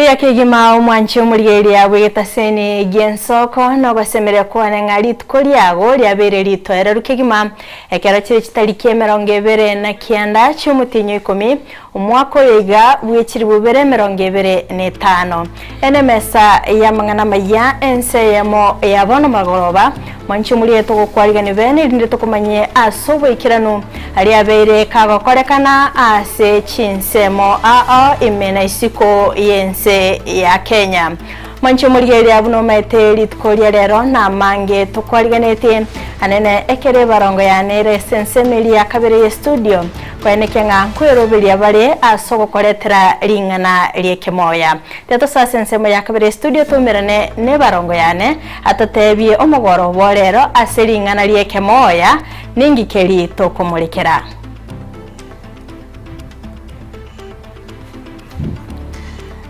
Buya kegima omwanche omorigereria bw'egetaseni gi'ensoko, na ogosemeria kwane ng'a rituko riago riabeire ritoereru kegima, ekero chire chitariki 29 chi'omotienyi o ikomi, omwaka oyo iga bwe chilifu bibere 25. Ere nemesa y'amang'ana amaya, ense eyemo ya bono magoroba, mwanche omorigereria togokwarigania bene, erinde tokomanyie ase oboikeranu aria abeire kagokorekana ase chinsemo ao ime na isiko y'ense ya Kenya. Mwanche omorigereria buna omaete rituko ria rero namange tokwariganetie anene ekero ebarongo yane ere ase ensemo eria ya kabere ye studio koenekia ng'a nkweroberia bare ase ogokoretera ring'ana ri'ekemoya. Tiga ase ensemo ya kabere ye studio toumerane nebarongo yane atotebie omogoro bo rero ase ring'ana ri'ekemoya ninki keri tokomorekera.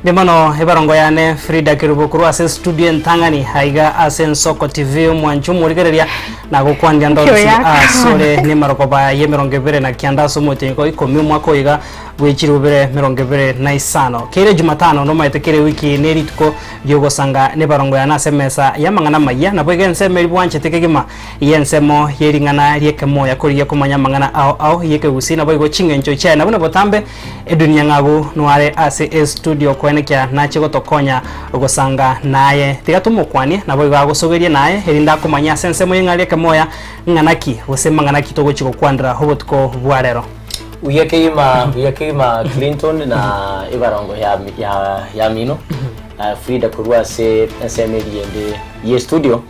Mbuya mono ebarongo yane Frida Kerubo korwa ase studio entang'ani aiga ase Ensoko TV omwanchi omorigereria nagokwandia ndonsi Kioyaka. asore nemarogoba y'emerongo ebere na kianda ase omotienyi ikomi omwaka oyo iga bwechiribu bire 25 kere Jumatano nomaete kere ewiki ne rituko riogosanga nebarongo yane ase emesa y'amang'ana amayia nabo iga ensemo eria bwanchete kegima y'ensemo y'ering'ana ri'ekemoya korigia komanya amang'ana ao ao y'ekegusii naboigo ching'encho chiaye na buna botambe edunia ng'agu noare ase estudio koenekia nache gotokonya gosanga naye tiga tomokwanie naboigo agosogerie naye erinde akomanye ase ensemo y'eng'ana ri'ekemoya ng'ana ki gose mang'ana ki togochia gokwanera obotuko bwa rero. Buya kegima buya kegima Clinton na ebarongo ya ya yamino Frida korwa ase ensemo eria ende ye studio.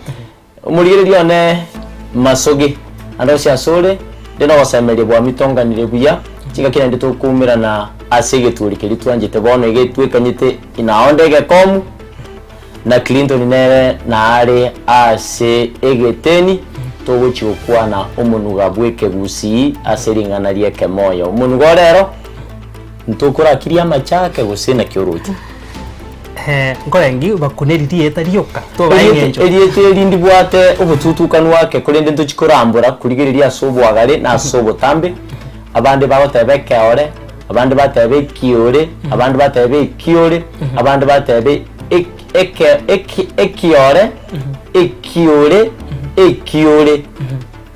Omorigereria one masoge ande onsi asore, nde nogosemeria bwamitonganire buya, chingaki naende tokoumerana ase egetwori keria twanchete bono iga etwekanyete inaonde egekomu, na Clinton nere naare ase egeteni, togochia gokwana omonuga bw'ekegusii ase ring'ana ri'ekemoyo. Omonuga ore ero, ntokorakirie amachake gose naki oroche? Nkorengi bakune rieta rioka, tobae eng'encho. Erieta eri ndibwate obotutukanu ake, korende ntochi korambora korigereria ase oboagare na ase obotambe. Abande bagoteba ekeore, abande bateba ekiore, abande bateba ekiore, abande bateba eke eke ekiore, ekiore, ekiore.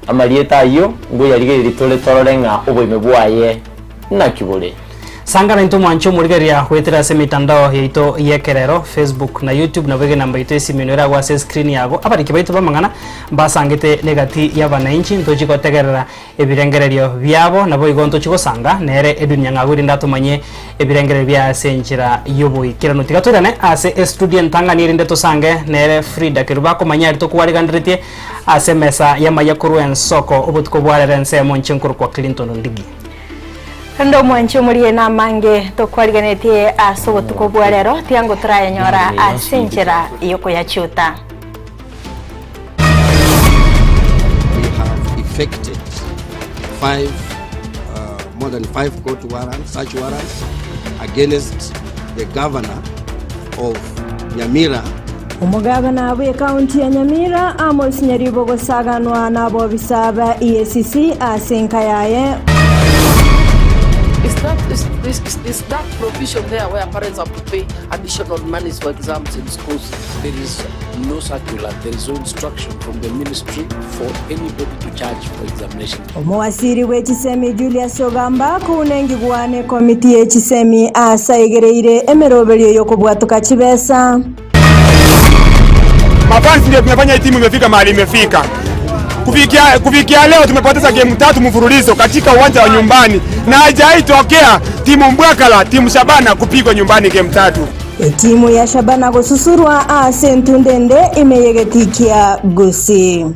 Amarieta ayio ngoyarigererie tore torore ng'a oboime bwaye naki bore. Sangana intwe mwanche omorigereria goetera ase emitandao yaito y'ekerero, Facebook na YouTube, naboigo enamba yaito y'esimi eno eragwe ase escreen yago. Abariki baito b'amang'ana mbasangete negati y'abananchi, ntochi gotegerera ebirengererio biabo, naboigo ntochi gosanga nere Edwin Nyang'agu erinde atomanyie ebirengererio biaye ase enchera y'oboikeranu. Tiga toirane ase estudio entang'ani erinde tosange nere Frida Kerubo akomanyia aria tokwariganderetie ase emesa y'amaiga korwa ensoko obotuko bwa rero ensemo inche nkorokwa Clinton Ondigi. Rende omwanchi omorie namange tokwarigenetie ase obotuko bwa rero, tiga ngo torayanyora ase enchera y'okoyachuta. We have effected five, uh, more than five court warrants, search warrants against the governor of Nyamira. Omogabana bw'ekaunti ya Nyamira, Amos Nyaribo gosaganwa nabobisa ba EACC ase enka yaye. Is that, is, is, is that provision there where parents have to pay additional monies for exams in schools? There is no circular, there is no instruction from the ministry for anybody to charge for examination. Omowasiri bwe chisemi Julius Ogamba kounengigwa nekomiti ye chisemi aase aigereire emeroberio y'okobwatoka chibesa. Mafans ndio tumefanya hii timu imefika mahali imefika. Kufikia, kufikia leo tumepoteza game tatu mfululizo katika uwanja wa nyumbani na haijawahi tokea timu Mbwakala, timu Shabana kupigwa nyumbani game tatu. Etimu ya Shabana gosusurwa ase entunda ende ime y'egetii kia Gusii.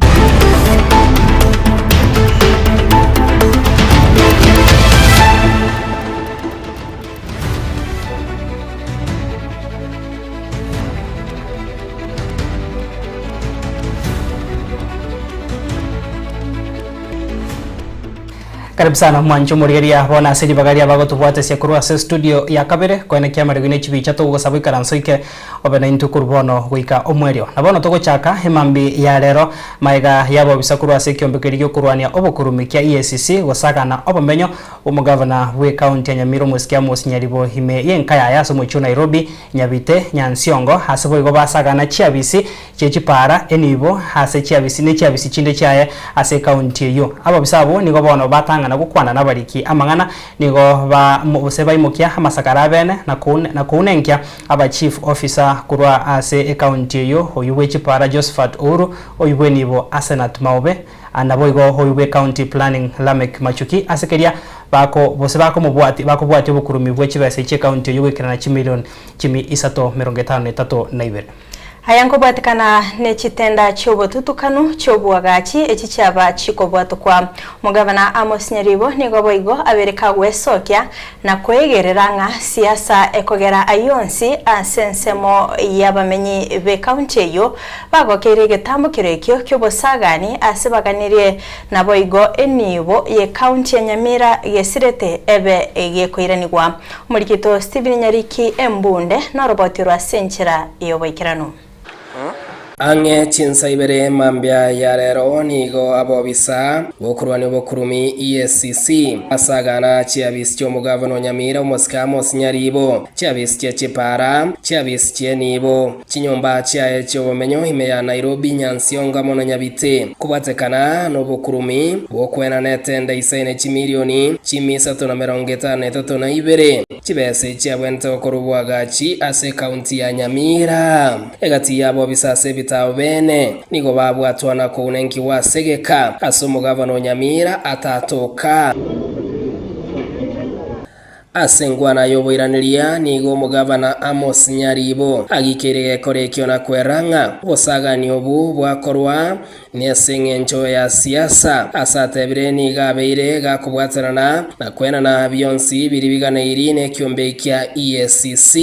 Karibu sana mwanche omorigereria bono ase ribaga ria bagotobwatesia korwa ase studio ya kabere koenekia amariogi ne chibicha togogosaba oikaranse oike obe naintwe korwa bono goika omwerio. Na bono togochaka emambi ya rero maega y'abobisa korwa ase ekiombe keria giokorwania obokurumi kia EACC gosagana obomenyo bw'omogavana bw'ecounty ya Nyamira omosike Amos Nyaribo ime y'enka yaye ase omochie o Nairobi Nyabite Nyansiongo ase boigo basagana chiabisi chie chipaara, enibo ase chiabisi ne chiabisi chinde chiaye ase ekaunti eyio. Ababisa abwo nigo bono batang'ana gokwana nabariki amang'ana, nigo ba gose baimokia amasakara abene na na kounenkia aba chief officer korwa ase ekaunti eyio, oyio bwe chipaara Josephat Ouru, oyio bw'enibo Asenath Maobe, naboigo oyio bwe county planning Lameck Machuki ase keria bako gose bakomobwati bakobwatia obokurumi bwe chibesa chi'ekaunti eyio goikerana chimilion chimi isato merongo etano na etato na ibere. Aya nkobwatekana ne chitenda chi'obotutukanu chi'oboagachi echi chiaba chikobwatokwa. Omogavana Amos Nyaribo nigo boigo abeire kagwesokia na koegerera ng'a siasa ekogera ayio onsi ase ensemo y'abamenyi b'ekaunti eyio bagokeire egetambokero ekio ki'obosagani ase baganirie naboigo enibo y'ekaunti ya Nyamira gesirete ebe gekoiranigwa. Omorikito Stephen Nyariki Embunde noroboti rwa ase enchera y'oboikeranu. Ang'e chinsa ibere mambia ya rero nigo abobisa bokorwania obokurumi, EACC, basagana chiabisi chi'omogavana o Nyamira omosike Amos Nyaribo, chiabisi chie chipara, chiabisi chi'enibo, chinyomba chiaye chi'obomenyo ime ya Nairobi, Nyansiongo amo na Nyabite, kobwatekana nobokurumi bw'okwenana etenda isaine chimilioni chimi isato na merongo etano na etato na ibere, chibesa echiabwenerete gokorwa oboagachi ase ekaunti ya Nyamira. Egati y'abobisa ase ebitabo bene nigo babwatwa na kounenkigwa ase egeka ase omogavana o Nyamira atatoka. Ase engwana y'oboiraneria nigo omogavana Amos Nyaribo agikeire gekora ekio na kwera ng'a obosagani obo bwakorwa nase engencho ya siasa. Ase atebire nigo abeire gakobwatanana na kwenana bionsi biri biganeiri nekiombe kia EACC.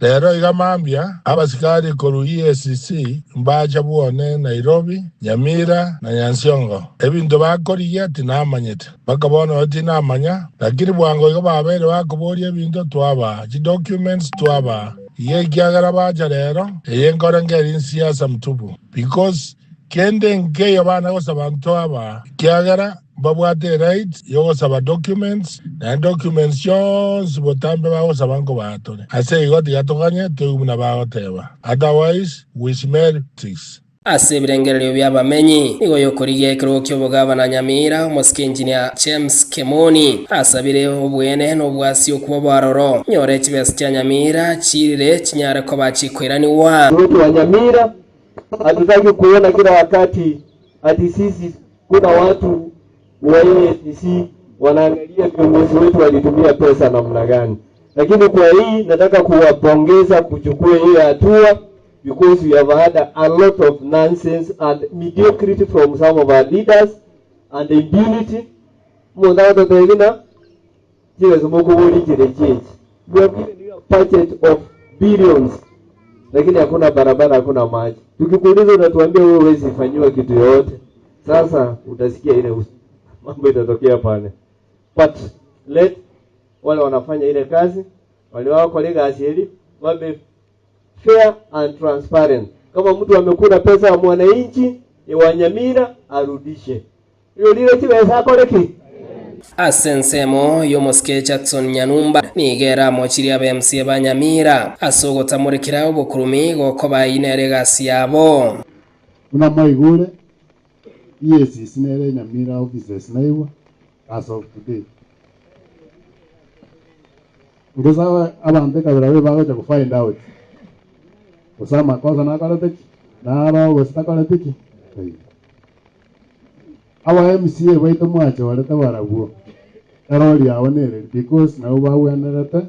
Rero iga mambia, abasikari korwa EACC mbacha bwone Nairobi, Nyamira na Nyansiongo. Ebinto bakorigia tinamanyete. Mpaka bono oyo tinamanya, lakini bwango igo babeire bakoboria ebinto twabaa, chidocuments twabaa. Iga ekiagera bacha rero, eye nkore nkeri nsiasa mtupu. Because kende nkeiyo bana gosaba ntwabaa, ekiagera mbabwate eright yogosaba documents, naende documents chionsi botambe bagosaba nkobaa tore. Ase igo tiga toganye toigwe buna bagoteba, otherwise we smell ticks. Ase ebirengererio bi'abamenyi, nigo yokorigia ekerogo ki'obogavana Nyamira, omosike engineer James Kemoni asabire obwene na obwasi okwo bw'aroro, nyore chibesa chia Nyamira chiirire chinyare koba chikoiranigwa. Wetu wa Nyamira hatutaki kuona kila wakati ati sisi kuna watu wa EACC wanaangalia viongozi wetu walitumia pesa namna gani, lakini kwa hii nataka kuwapongeza kuchukua hii hatua because we have had a lot of nonsense and mediocrity from some of our leaders and impunity mundagototegina chiresomokoborichire chichi we have given you a budget of billions lakini hakuna barabara, hakuna maji. Tukikuuliza unatuambia wewe huwezi fanyiwa kitu yoyote. Sasa utasikia ile mambo itatokea pale, but let wale wanafanya ile kazi wale wao kolega asieli wabe fair and transparent. Kama mtu amekula pesa ya mwananchi wa Nyamira arudishe hiyo lile chibesa akoreki Ase ensemo y'omosike Jackson Nyanumba nigo eramochirie aba MCA ba Nyamira ase ogotamorekera obokurumi gokoba eyio nere egasi yabo. Buna mwaigure, EACC nere Nyamira offices naigwa as of today. Ngesabe abanto ekabira babe bagocha go find out gose amakosa nakorete ki, naro gose takoreti ki, taiyo. Aba MCA baito mwachorete barabwo, erori yabo nereri because nabwo bagwenerete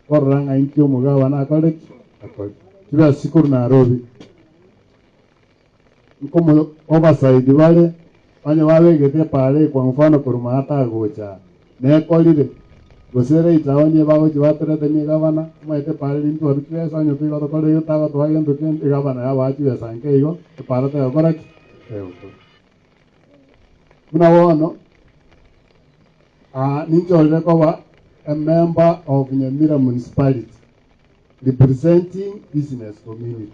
korora ng'a inki omogabana akore ki, akore. Chibesa chikorwa Nairobi, nkomo oversight bare, onye babegete epara eye kwa mfano korwa maata gocha aa, nekorire, gose ere etown eye bagochia bateretania egavana, omanyete epara eri ntwarwe chibesa onye toigo tokore igo tagotoa gento kende, egavana yabaa chibesa nke igo, epara tegokora ki? Tegokora. Buna bono. Ninchorire koba a member of Nyamira Municipality representing business community.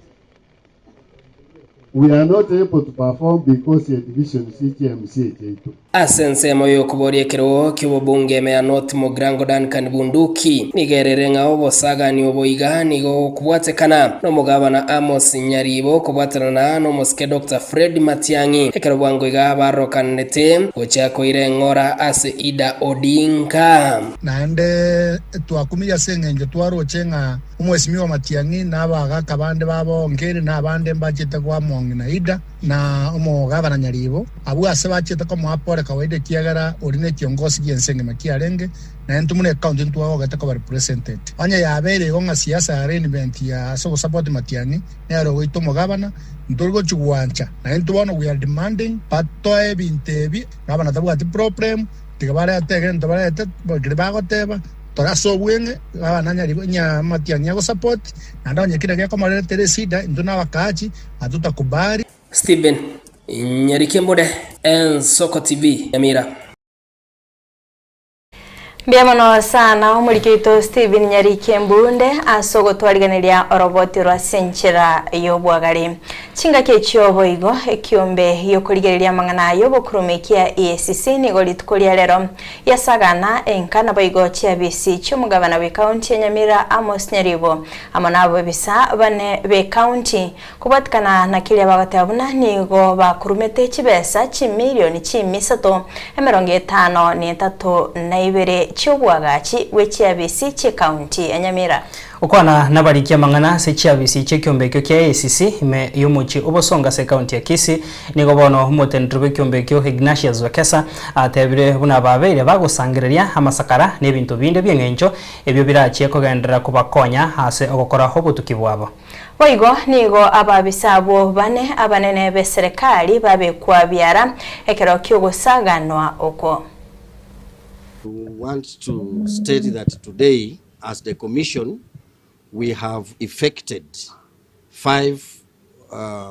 We are not able to perform because ye division CGMC chiaito. Ase ensemo y'okoboria ekerogo ki'obobunge Meya North Mugirango Duncan Bunduki nigo erere ng'a obosagani obo iga nigo gokobwatekana nomogabana Amos Nyaribo kobwatanana nomosike Doctor Fred Matiang'i ekero bwango iga barokanete gochia koira eng'ora ase Ida Odinga. Naende twakumirie ase engencho twaroche ng'a Omwesimigwa Matiang'i na abagaaka bande babo Onkeri na abande mbachete koa omong'ina Ida na omogabana Nyaribo, abwo ase bachete komoa pore kawaida ekiagera oria nekiongosi gi'ense engima kiarenge, na intwe buna ecounty ntwagogete koba represented. Onye yabeire igo ng'a siasa ya arrangement ya ase ogosupport Matiang'i nere ogoita omogabana, ntori gochi gwancha, na intwe bono we are demanding batoe ebinto ebi, gabana tabwati problem, tiga barete egento barete keria bagoteba, Tore ase obweng'e, abana nyamatiang'i agosupport, naende onye kera gekomoretera esida, intwe nabakaachi, hatutakubali. Stephen Nyarikembode, Ensoko TV, Nyamira. Mbuya mono sana omoriki oito Stephen Nyariki Embunde ase ogotwariganeria oroboti rwa ase enchera y'obwagare. Chingaki echio boigo ekiombe giokorigereria amang'ana y'obokurume kia EACC nigo rituko ria rero Yasagana enka naboigo chiabisi chi'omogabana bw'ekaunti ya Nyamira Amos Nyaribo amo nabobisa bane b'ekaunti kobwatikana na keria bagoteba buna nigo bakurumete chibesa chimilioni chimisato emerongo etano na etato na ibere chi'oboagachi bwe chiabisi chi'ekaunti ya Nyamira. Gokwana nabariki amang'ana ase chiabisi chi'ekiombe ekio kia ACC ime y'omochie o Bosongo ase ekaunti ya Kisii, nigo bono omoteneneri bw'ekiombe ekio Ignatius Wekesa atebire buna babeire bagosangereria amasakara na ebinto binde bi'eng'encho ebio birachie kogenderera kobakonya ase ogokora obotuki bwabo. Boigo nigo ababisa abwo bane abanene b'eserekari babekwa biara ekero ki'ogosaganwa okwo. We want to state that today as the commission we have effected five,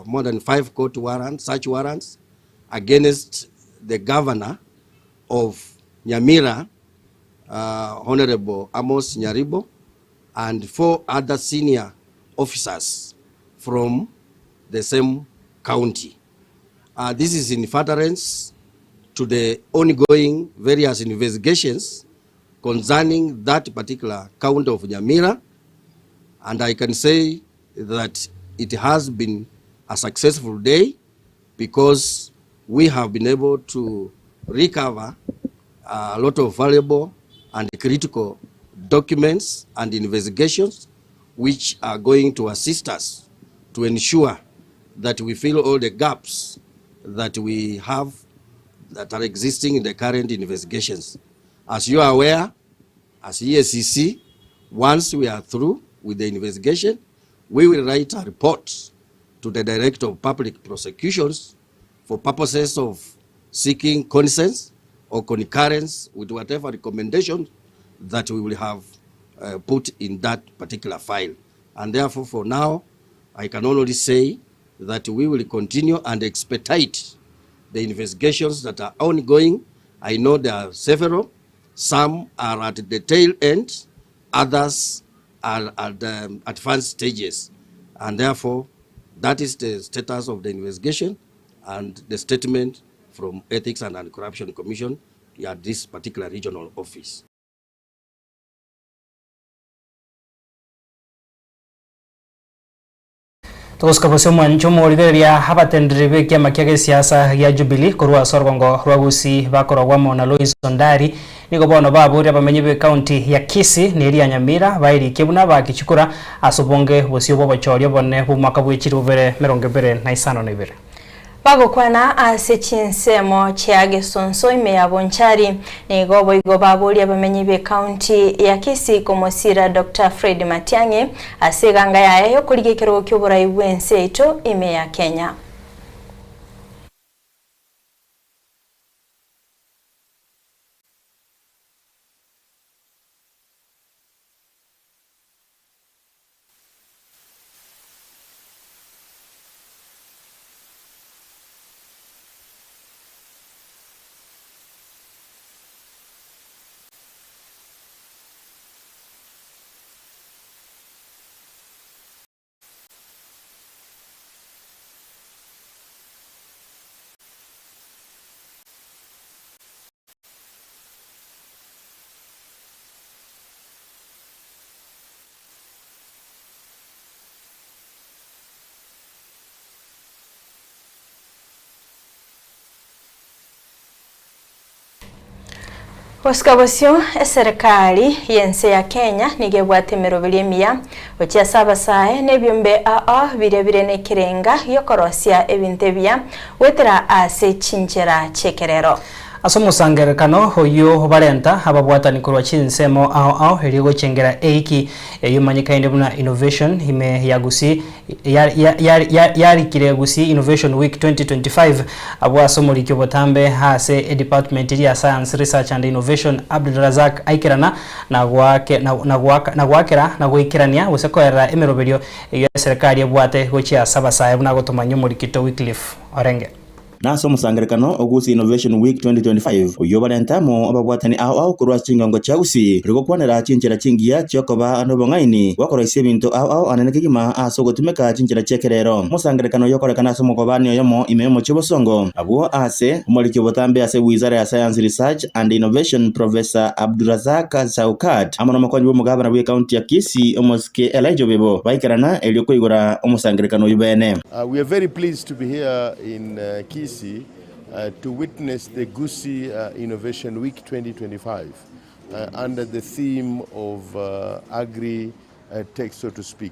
more than five court warrants, search warrants against the governor of Nyamira, Honorable Amos Nyaribo, and four other senior officers from the same county. This is in furtherance to the ongoing various investigations concerning that particular county of Nyamira, and I can say that it has been a successful day because we have been able to recover a lot of valuable and critical documents and investigations which are going to assist us to ensure that we fill all the gaps that we have that are existing in the current investigations. As you are aware, as EACC, once we are through with the investigation, we will write a report to the Director of Public Prosecutions for purposes of seeking consent or concurrence with whatever recommendation that we will have put in that particular file. And therefore, for now, I can only say that we will continue and expedite the investigations that are ongoing. I know there are several. Some are at the tail end, others are at the advanced stages. And therefore, that is the status of the investigation and the statement from Ethics and Anti-Corruption Commission at this particular regional office. Togosika bosio omwancho omorigereria abatendereri b'ekiama kia gesiasa gia Jubilee korwa ase orogongo rwa Gusii bakorogwa amo na Lois Ondari nigo bono baboria abamenyi b'ecounty ya Kisii na eria Nyamira baerikie buna bakichikura ase obonge bosio bw'obochoria obonene bw'omwaka bwe chilifu bibere emerongo ebere na isano na ibere. Bagokwana ase chinsemo chia Gesonso ime ya Bonchari, nigo boigo baboria abamenyi b'ecounty ya Kisii komosira Doctor Fred Matiang'i ase eganga yaye y'okorigia ekerogo ki'oborai bw'ense yaito ime ya Kenya. Gosika bosio, eserekari y'ense ya Kenya nigo ebwate emeroberio emiya gochia ase abasae na ebiombe ao biria bire nekerenga gi'okorosia ebinto ebiya goetera ase chinchera chi'ekerero. Ase omosangererekano oyio barenta ababwatani korwa chinsemo ao ao erio gochengera eiki eyio emanyekaine buna Innovation ime ya Gusii yarikire Gusii Innovation Week 2025 abwo ase omoriki obotambe ase edepartment eria ya Science, Research and Innovation Abdulrazak aikerana na goakera na goikerania gose koerera emeroberio eyio eserekari ebwate gochia ase abasae buna agotomanyia omorikito Wycliffe Orenge. Na ase omosangererekano o Gusii Innovation Week 2025, oyio obarente amo ababwatani ao ao korwa ase chingongo chia Gusii, ore gokwanera chinchera chingiya chi'okoba nobong'aini bw'okoroisia ebinto ao ao anene kegima ase ogotumeka chinchera chi'ekerero. Omosangererekano oyio okorekana ase omokobani oyomo ime y'omochie o Bosongo, abwo ase omoriki obotambe ase Wizara ya Science, Research and Innovation Professor Abdurazak Shaukat amo nomokonyi bw'omogabana bw'ecounty ya Kisii Omosike Elijah Obebo baikerana erio koigora omosangererekano oyio bene. We are very pleased to be here in Kisii to witness the Gusii Innovation Week 2025 under the theme of Agri Tech so to speak.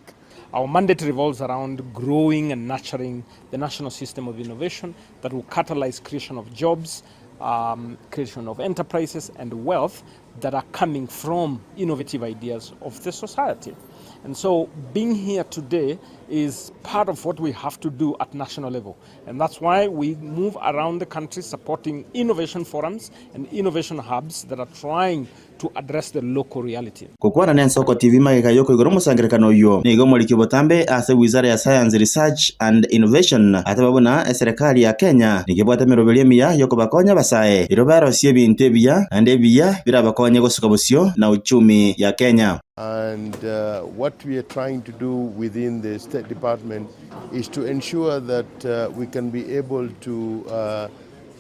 Our mandate revolves around growing and nurturing the national system of innovation that will catalyze creation of jobs, um, creation of enterprises and wealth that are coming from innovative ideas of the society. And so being here today is part of what we have to do at national level. And that's why we move around the country supporting innovation forums and innovation hubs that are trying to address the local reality. Gokwana n'Ensoko TV magega y'okoigora omosangererekano oyio, nigo omoriki obotambe ase Wizara ya Science, Research and Innovation ateba buna eserekari ya Kenya nigo ebwate emeroberio emiya y'okobakonya abasae erio barosie ebinto ebiya naende ebiya birabakonye gosuka bosio na uchumi ya Kenya. And what we are trying to do within the State Department is to ensure that we can be able to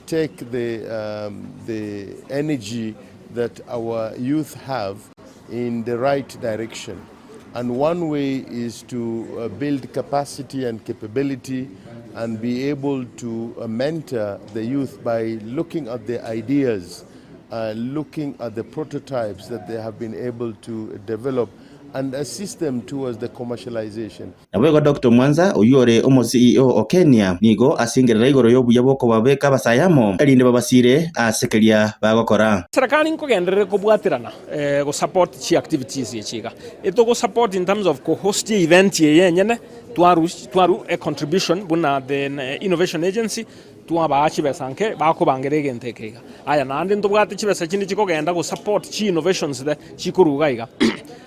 take the, um, the energy that our youth have in the right direction. And one way is to uh, build capacity and capability and be able to uh, mentor the youth by looking at their ideas, uh, looking at the prototypes that they have been able to develop and assist them towards the commercialization. Naboigo Doctor Mwanza, oyio ore omo CEO o Kenia, nigo asingerera igoro y'obuya bw'okobabeka abasae amo, erinde babasire ase keria bagokora. Serikali nkogenderere kobwaterana go support chi activities echi iga. Etogo support in terms of ko host event eye enyene, twaru twaru e contribution buna the innovation agency, twabaa chibesa nke bakobangera egento eke iga. Aya naende ntobwate chibesa chinde chikogenda go support chi innovations chikoruga iga.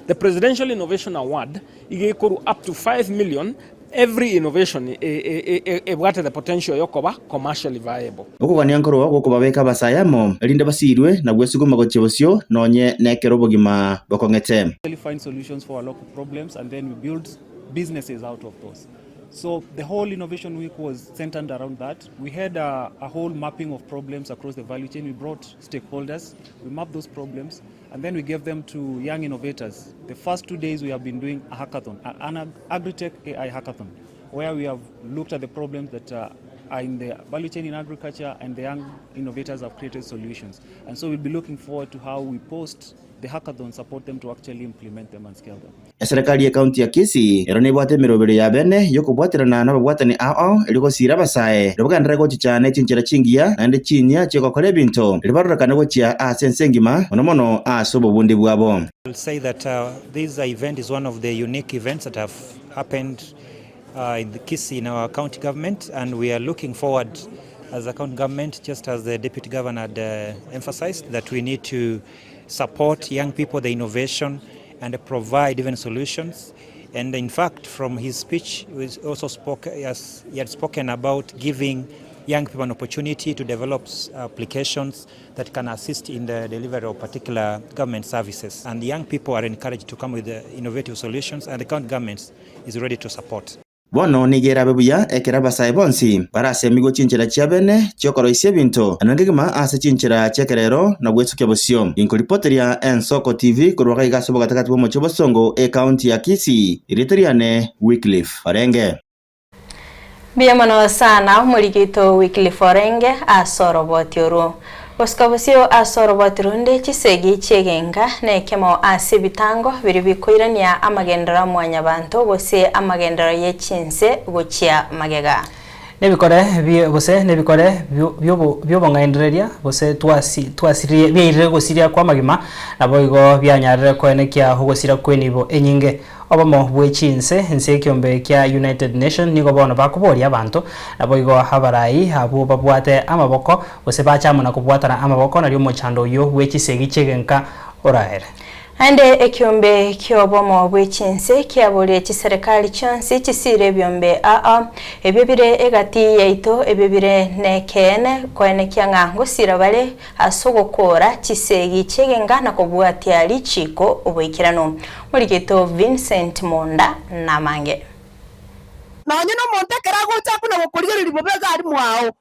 The presidential innovation award Iga ekorwa up to 5 million every innovation ebwate the potential yokoba commercially viable. Okogania nkorwa gw'okobabeka abasae amo, erinde basiirwe na gwesuguma gochia bosio, nonye nekero obogima bokong'ete. Find solutions for our local problems and then we build businesses out of those. So the whole innovation week was centered around that. We had a, a whole mapping of problems across the value chain. We brought stakeholders, we mapped those problems, and then we gave them to young innovators. The first two days we have been doing a hackathon, an agritech AI hackathon, where we have looked at the problems that uh, are in the value chain in agriculture and the young innovators have created solutions. And so we'll be looking forward to how we post the hackathon support them to actually implement them and scale them. Eserekari y'Ekaunti ya Kisii ero nebwate emeroberio ya bene y'okobwaterana nababwatani ao ao erio gosiira abasae erio bagenderere gochicha ne chinchera chingiya naende chinyia chi'ogokora ebinto erio barorekane gochia ase ense engima mono mono ase obobundi bwabo. I'll say that uh, this event is one of the unique events that have happened uh, in the Kisii in our county government and we are looking forward as a county government just as the deputy governor had uh, emphasized that we need to support young people the innovation and provide even solutions and in fact from his speech he also spoke as he had spoken about giving young people an opportunity to develop applications that can assist in the delivery of particular government services. And young people are encouraged to come with innovative solutions and the county government is ready to support. Bono nigo erabe buya ekero abasae bonsi barasemigwe chinchera chia bene chi'okoroisia ebinto, naende kegima ase chinchera chi'ekerero na gwesukia bosio. Inkoripoteria Ensoko TV korwa gaiga ase obogatagati bw'omochie o Bosongo, ekaunti ya Kisii, erieta riane Wycliffe Orenge. Mbuya mono sana omoriki oito Wycliffe Orenge ase oroboti orwo. Gosuka bosio ase oroboti runde chisegi chi'egenka nekemo ase ebitango biria bikoirania amagenderero a mwanyabanto gose amagenderero ye chinse gochia magega. Nebikore bie gose nebikore bi'obong'ainereria, gose twasi twasirie biairire gosiria kw'amagima, naboigo bianyarire koenekia ogosira kw'enibo enyinge. Obomo bwe chinse nse ekiombe kia United Nation nigo bono bakoboria abanto, naboigo abarai abwo babwate amaboko, gose bache amo na kobwatana amaboko nario omochando oyio bwe chisegi chi'egenka oraere. Naende ekiombe ki'obomo bwe chinse kiaborie chiserekari chionsi chisiire ebiombe aa, ebio bire egati yaito, ebio bire nekeene, koenekia ng'a ngosiira bare ase ogokoora chisegi chi'egenga na kobwatia richiiko oboikeranu. Morigeto Vincent Monda namange. Nonye nomonto ekero agocha akuna gokorigereria bobe iga aria mwao,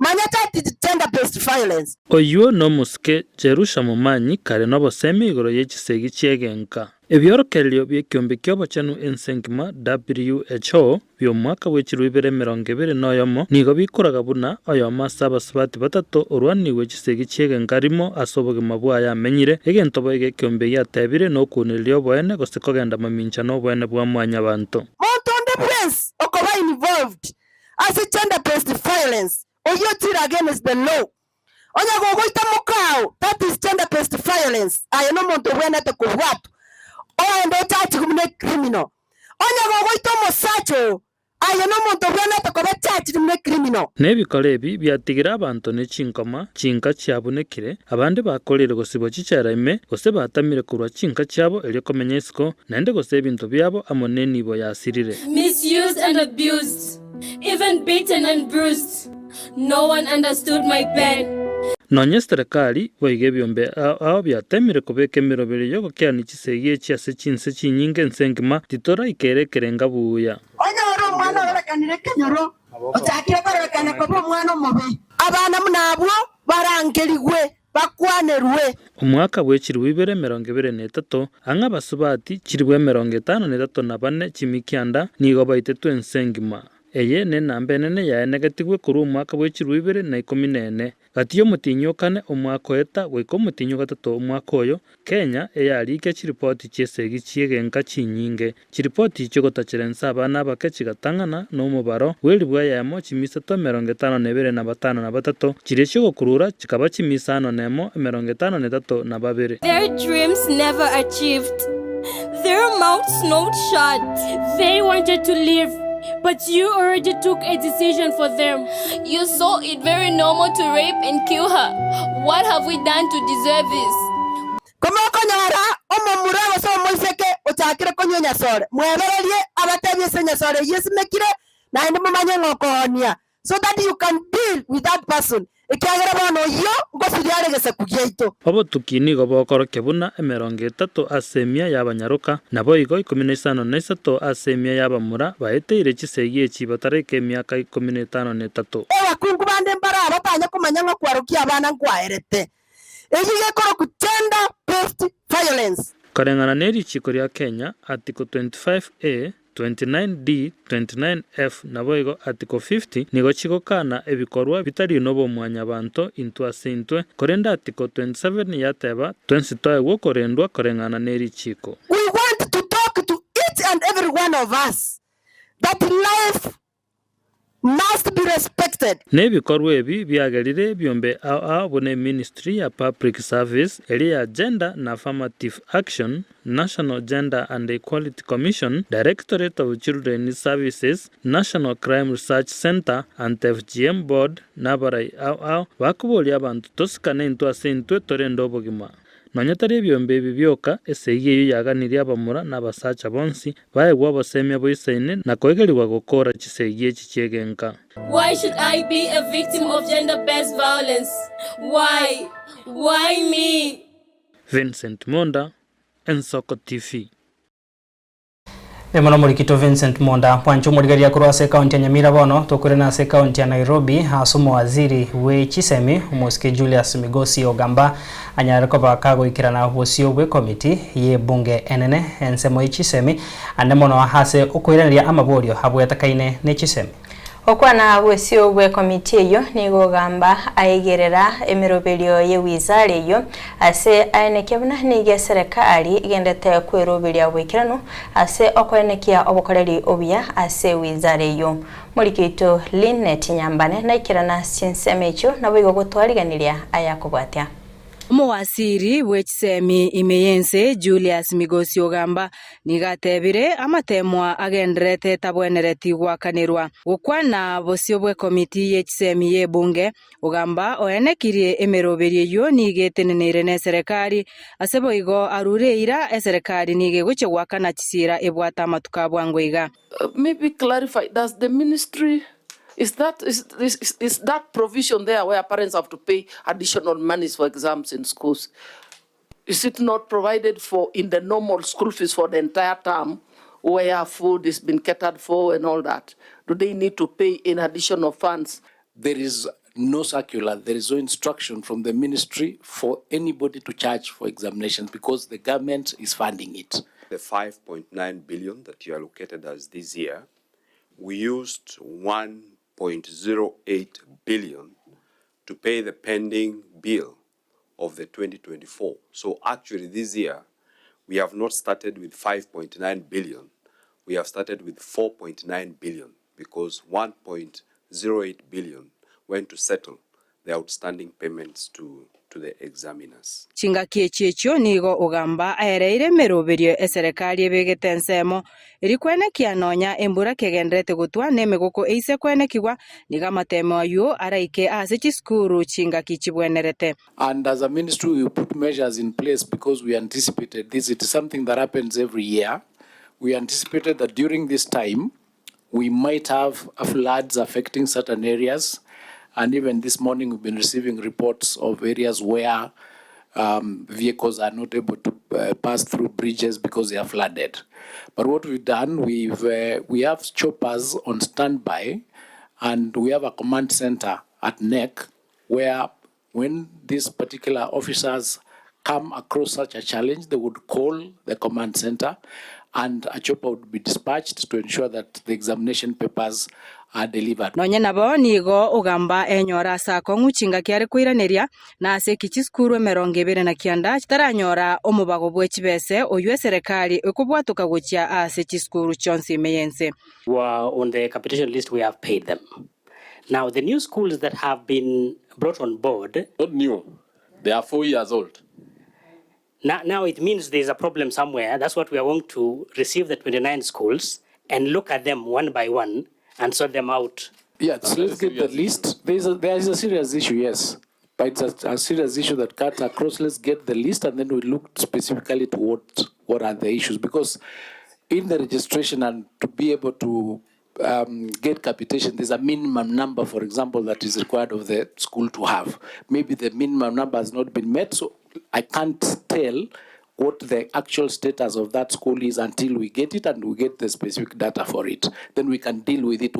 manya that is gender based violence. Oyio nomosike Jerusha momanyi kare nobosemi igoro ye chisegi chi'egenka. Ebiorokererio bi'ekiombe ki'obochenu ense engima, WHO, bi'omwaka bwe chilifu ibere emerongo ebere na oyomo nigo bikoraga buna oyomo ase abasubati batato orwanigwe chisegi chi'egenka rimo ase obogima bwaye amenyire, egento boigo ekiombe giatebire nokuunereria oboene gose kogenda mamincha noboene bwa mwanyabanto. Monto onde bwensi okoba involved ase gender based violence oyio ochire against the law. Onye gogoita mokao, that is gender based violence, aye nomonto obwenerete kobwatwa ogende ochachigwe buna ecriminal. Onye gogoita omosacha oo, aye nomonto obwenerete koba charged buna ecriminal. Nebikoro ebi biatigire abanto ne chinkoma, chinka chiabunekire, abande bakoreire gosibwa chichela ime, gose batamire korwa chinka chiabo erio komenya isiko, naende gose ebinto biabo amo nenibo yasirire. Misused and abused, even beaten and bruised, no one understood my pain. Nonya eserekari boigo ebiombe ao biatemire kobeka emeroberi y'ogokeania chisegi echi ase chinse chinyinge ense engima, titoraikera ekerenga buya. Onye ore omwana ororekanire ekenyoro, ochakire kororekana koba omwana omobe. Abana buna abwo barangerigwe bakwanerwe. Omwaka bwe chilifu ibere emerongo ebere na etato, ang'e abasubati chilifu emerongo etano na etato na bane chimikianda nigo baitetwe ense engima. Eye nenamba enene yaenegetigwe korwa omwaka bwe chilifu ibere na ikomi na ene. Gati y'omotienyi o kane omwaka oeta goika omotienyi o gatato omwaka oyo, Kenya eyarikia chiripoti chi'esegi chi'egenka chinyinge. Chiripoti chi'ogotachera ense abana abake chigatang'ana nomobaro bw'elifu eyemo chimisato emerongo etano na ebere na batano na batato, chiria chi'ogokurura chikaba chimisano nemo emerongo etano na etato na babere. Their dreams never achieved, their mouths not shut. They wanted to live, but you already took a decision for them. You saw it very normal to rape and kill her. What have we done to deserve this? Komokonyora omomura gose omoiseke ochakire konywa enyasore, mwebererie abatebie ase enyasore eyio esimekire, naende momanye ng'a okoonia, so that you can deal with that person, ekiagera bono oyio ngosiria are egesaku giaito. Obotuki nigo bokorokia buna emerongo etato ase emia y'abanyaroka, naboigo ikomi na isano na isato ase emia y'abamura baeteire chisegi echi bataraika emiaka ikomi na etano na etato. Abakungu bande mbare abatanya komanya ng'a kwarokia abana nkwaerete. Eyio gekorokwa Gender Based Violence. Koreng'ana ne richiiko ria Kenya, Article 25A, 29D, 29F naboigo Article 50 nigo chigokana ebikorwa bitari nobomwanyabanto intwe ase intwe, korende Article 27 yateba twensi toegwe okorendwa koreng'ana ne richiiko. We want to talk to each and every one of us that life must be respected. Nebikorwa ebi biagerire ebiombe ao ao buna eministry ya Public Service, eria ya Gender na Affirmative Action, National Gender and Equality Commission, Directorate of Children's Services, National Crime Research Centre, Anti-FGM Board, na abarai ao ao bakoboria abanto tosikane intwe ase intwe torende obogima. Nonya tari ebiombe ebi bioka, esegi eyio yaganirie abamura na abasacha bonsi baegwe obosemia boisaine na koegerigwa gokora chisegi echi chi'egenka. Why should I be a victim of gender based violence? Why? Why me? Vincent Monda, Ensoko TV. Emo nomorikito Vincent Monda bwancha omorigereria korwa ase ekaunti ya Nyamira bono tokoirana ase ekaunti ya Nairobi ase omowaziri bwe chisemi omosike Julius Migosi Ogamba anyare koba kagoikerana bosio bwe committee ye ebunge enene ensemo ye chisemi ande mono ase okoiraneria amaborio abwetakaine ne chisemi. Gokwana bosio bw'ekomiti eyio nigo ogamba aigerera emeroberio y'ewizara eyio ase aenekia buna nigo eserekari egendete kweroberia oboikeranu ase okoenekia obokoreri obuya ase ewizara eyio. Moriki oito Linet Nyambane naikerana chinsemo echio naboigo gotwariganiria ayakobwatia. Omowasiri bwe chisemi ime y'ense Julius Migosi Ogamba nigo atebire amatemwa agendererete tabwenereti goakanerwa. Gokwana bosio bw'ekomiti ye chisemi y'ebunge, Ogamba oenekirie emeroberio eyio nigo eteneneire n'eserekari, ase boigo arure eira eserekari nigo egochia goakana chisira ebwate amatuko a bwango iga. Maybe clarify, does the ministry, is that, is, is, is that provision there where parents have to pay additional monies for exams in schools? Is it not provided for in the normal school fees for the entire term where food is been catered for and all that? Do they need to pay in additional funds? There is no circular, there is no instruction from the ministry for anybody to charge for examinations because the government is funding it. The 5.9 billion that you allocated us this year, we used 1.08 billion to pay the pending bill of the 2024. So actually this year, we have not started with 5.9 billion. We have started with 4.9 billion because 1.08 billion went to settle the outstanding payments to, to the examiners. Chingaki echi echio nigo Ogamba aereire emeroberio eserekari ebegete ensemo, erio kwenekia nonya embura kegendererete gotwa na emegoko eise kwenekigwa, nigo amatemo ayio araike ase chisukuru chingaki chibwenerete. And as a ministry we put measures in place because we anticipated this, it is something that happens every year, we anticipated that during this time we might have floods affecting certain areas and even this morning we've been receiving reports of areas where um, vehicles are not able to uh, pass through bridges because they are flooded. But what we've done, we've, uh, we have choppers on standby and we have a command center at NEC where when these particular officers come across such a challenge, they would call the command center and a chopper would be dispatched to ensure that the examination papers are delivered. Nonye nabo nigo ogamba enyora ase akong'u chingaki are koiraneria, na ase eki chisukuru 29 chitaranyora omobago bwe chibese oyio eserekari ekobwatoka gochia ase chisukuru chionsi ime y'ense. Were on the capitation list we have paid them. Now the new schools that have been brought on board. Not new, they are 4 years old. Now it means there's a problem somewhere. That's what we are going to receive the 29 schools and look at them one by one and sort them out. Yes, let's get the list. There is a serious issue, yes. But it's a serious issue that cuts across. Let's get the list and then we look specifically to what are the issues. Because in the registration and to be able to get capitation, there's a minimum number, for example, that is required of the school to have. Maybe the minimum number has not been met, so I can't tell what the actual status of that school is until we get it and we get the specific data for it. Then we can deal with it.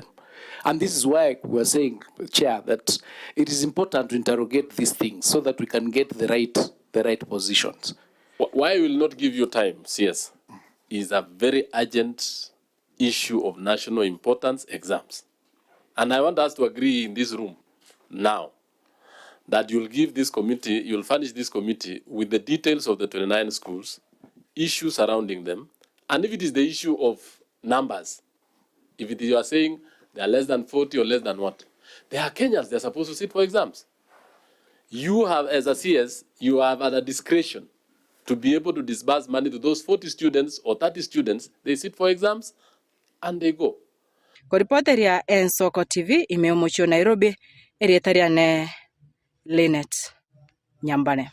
And this is why we're saying, Chair, that it is important to interrogate these things so that we can get the right positions. Why I will not give you time, CS, is a very urgent issue of national importance exams. And I want us to agree in this room now that you'll give this committee, you'll furnish this committee with the details of the 29 schools, issues surrounding them, and if it is the issue of numbers, if it is you are saying they are less than 40 or less than what, they are Kenyans, they are supposed to sit for exams. You have, as a CS, you have at a discretion to be able to disburse money to those 40 students or 30 students, they sit for exams and they go. Koripoteria Ensoko TV ime omochie o Nairobi, erieta riane Linet Nyambane.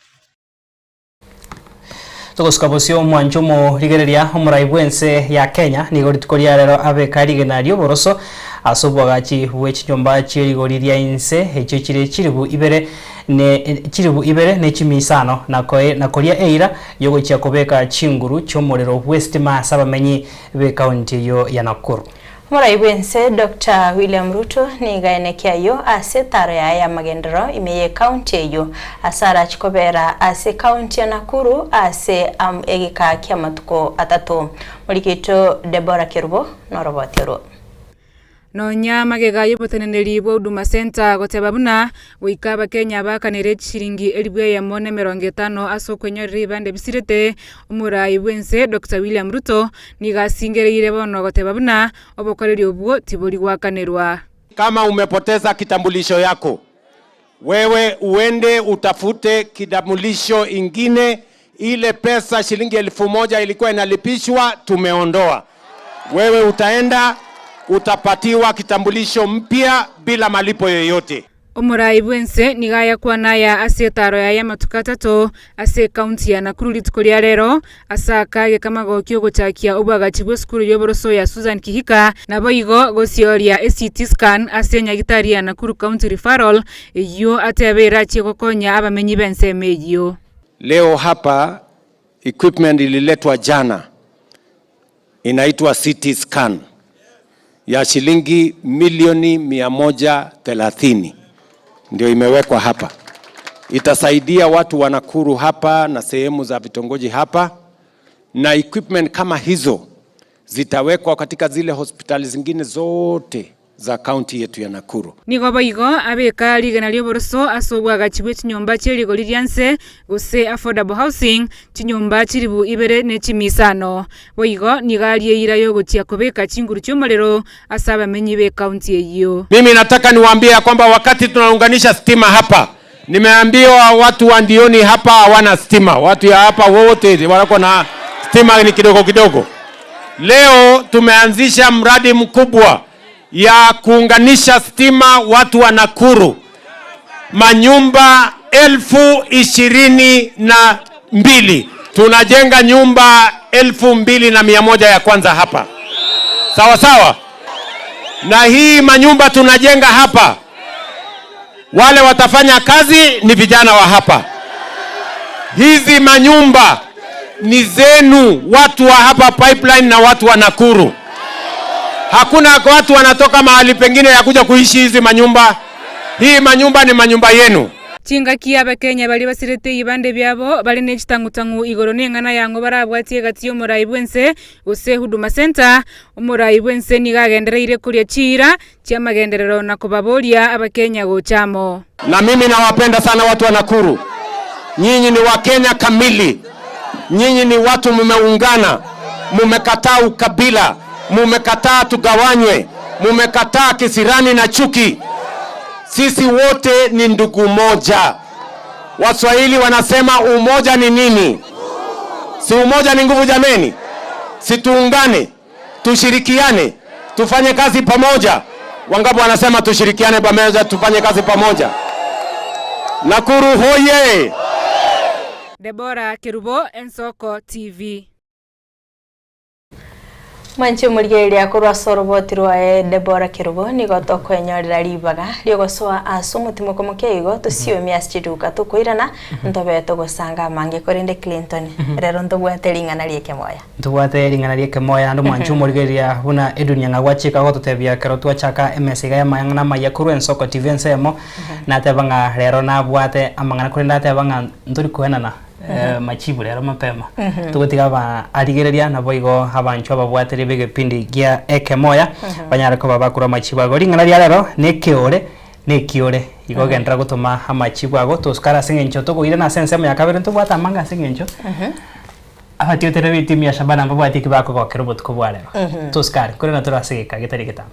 Togosika bosio omwancho omorigereria omorai bwense ya Kenya nigo rituko ria rero abeka rigena ri'oboroso ase obwagachi bwe chinyomba chierigori ria inse echio chire chiribu ibere ne chiribu ibere ne chimisano na koria eira yogochia kobeka chinguru chiomorero bw'esitima ase abamenyi b'ekaunti eyo ya Nakuru. Morai bwense Dr. William Ruto niga enekiayo ase taro yaye ya magendero ime ye county eyo ase arachikobera ase county ya Nakuru ase egika kia matuko atatu. Murikito Deborah Kerubo noroboti orwo. Nonya magega y'oboteneneri bwa Huduma Centre goteba buna goika Abakenya baakanere chishiringi elifu eyemo na emerongo etano ase okwenyorera ebibande bisirete, omorai bw'ense Doctor William Ruto nigo asingereire bono goteba buna obokoreri obwo tibori goakanerwa. Kama umepoteza kitambulisho yako, wewe uende utafute kitambulisho ingine. Ile pesa shilingi 1000 ilikuwa inalipishwa, tumeondoa. Wewe utaenda utapatiwa kitambulisho mpya bila malipo yoyote. Omorai bw'ense nigo ayakwana aya ase etaaro yaye amatuko atato ase ekaunti ya Nakuru rituko ria rero, ase aka gekamagokia ogochakia obwagachi bw'esukuru y'oboroso ya Susan Kihika, naboigo gosioria eCT scan ase enyagitari ya Nakuru County Referral, eyio atebe erachie gokonya abamenyi b'ensemo eyio. Leo hapa equipment ililetwa jana inaitwa CT scan ya shilingi milioni 130 ndio imewekwa hapa. Itasaidia watu wa Nakuru hapa na sehemu za vitongoji hapa, na equipment kama hizo zitawekwa katika zile hospitali zingine zote za kaunti yetu ya Nakuru. Nigo boigo abeka rigena ri'oboroso ase obwagachi bwe chinyomba chie rigori ria nse, gose affordable housing, chinyomba chilifu ibere ne chimia isano. Boigo nigo arie eira y'ogochia kobeka chinguru chi'omorero ase abamenyi b'ekaunti eyio. Mimi nataka niwaambie ya kwamba wakati tunaunganisha stima hapa, nimeambiwa watu wa Ndioni hapa hawana stima, watu ya hapa wote wako na stima ni kidogo kidogo. Leo tumeanzisha mradi mkubwa ya kuunganisha stima watu wa Nakuru, manyumba 22,000. Tunajenga nyumba 2,100 ya kwanza hapa, sawa sawa. Na hii manyumba tunajenga hapa, wale watafanya kazi ni vijana wa hapa. Hizi manyumba ni zenu, watu wa hapa Pipeline na watu wa Nakuru. Hakuna watu wanatoka mahali pengine ya kuja kuishi hizi manyumba. Hii manyumba ni manyumba yenu. Chingaki Abakenya baria basirete ebibande biabo bare ne chitang'utang'u igoro neng'ana yang'o barabwatie egati y'omorai bw'ense gose Huduma Centre. Omorai bw'ense nigo agendereire koria chiira chi'amagenderero na kobaboria Abakenya gocha amo. Na mimi nawapenda sana watu wa Nakuru. Nyinyi ni Wakenya kamili. Nyinyi ni watu mumeungana, mumekataa ukabila, mumekataa tugawanywe, mumekataa kisirani na chuki. Sisi wote ni ndugu moja. Waswahili wanasema umoja ni nini? Si umoja ni nguvu jameni? Si tuungane, tushirikiane, tufanye kazi pamoja. Wangapi wanasema tushirikiane pamoja, tufanye kazi pamoja? Nakuru hoye! Deborah Kerubo, Ensoko TV. Mwanche omorigereria korwa ase oroboti rwaye Deborah Kerubo nigo tokoenyorera ribaga riogosoa ase omotimoko moke igo tosiomie ase chiduka tokoirana ntobe togosanga amange korende Clinton rero ntobwate ring'ana riekemoya. Ntobwate ring'ana riekemoya naende mwanche omorigereria buna edunia ng'a gwachika gototebia ekero twachaka emesa iga y'amayang'ana amaya korwa Ensoko TV ensemo nateba ng'a rero nabwate amang'ana korende ateba ng'a ntori koenana machibu rero mapema. Togotiga aba arigereria naboigo abanchwa ababwateri b'egepindi gia ekemoya banyare koba bakorwa amachibu ago. Ring'ana ria rero nekeore nekiore igo genderera gotoma amachibu ago tosukare ase eng'encho tokoirana ase ensemo ya kabere ntobwate amanga ase eng'encho abatiotere b'etimu ya Shabana mbabwati eki bakogokera obotuko bwa rero. Tosukare korende tore ase egeka getari getambe.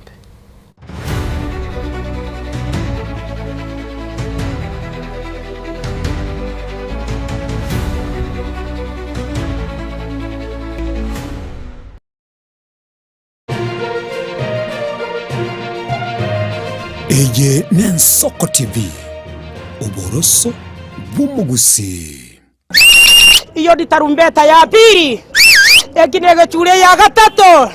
Eye n'Ensoko TV, oboroso bw'omogusii. Iyo ni tarumbeta ya pili, eki negechure ya gatato.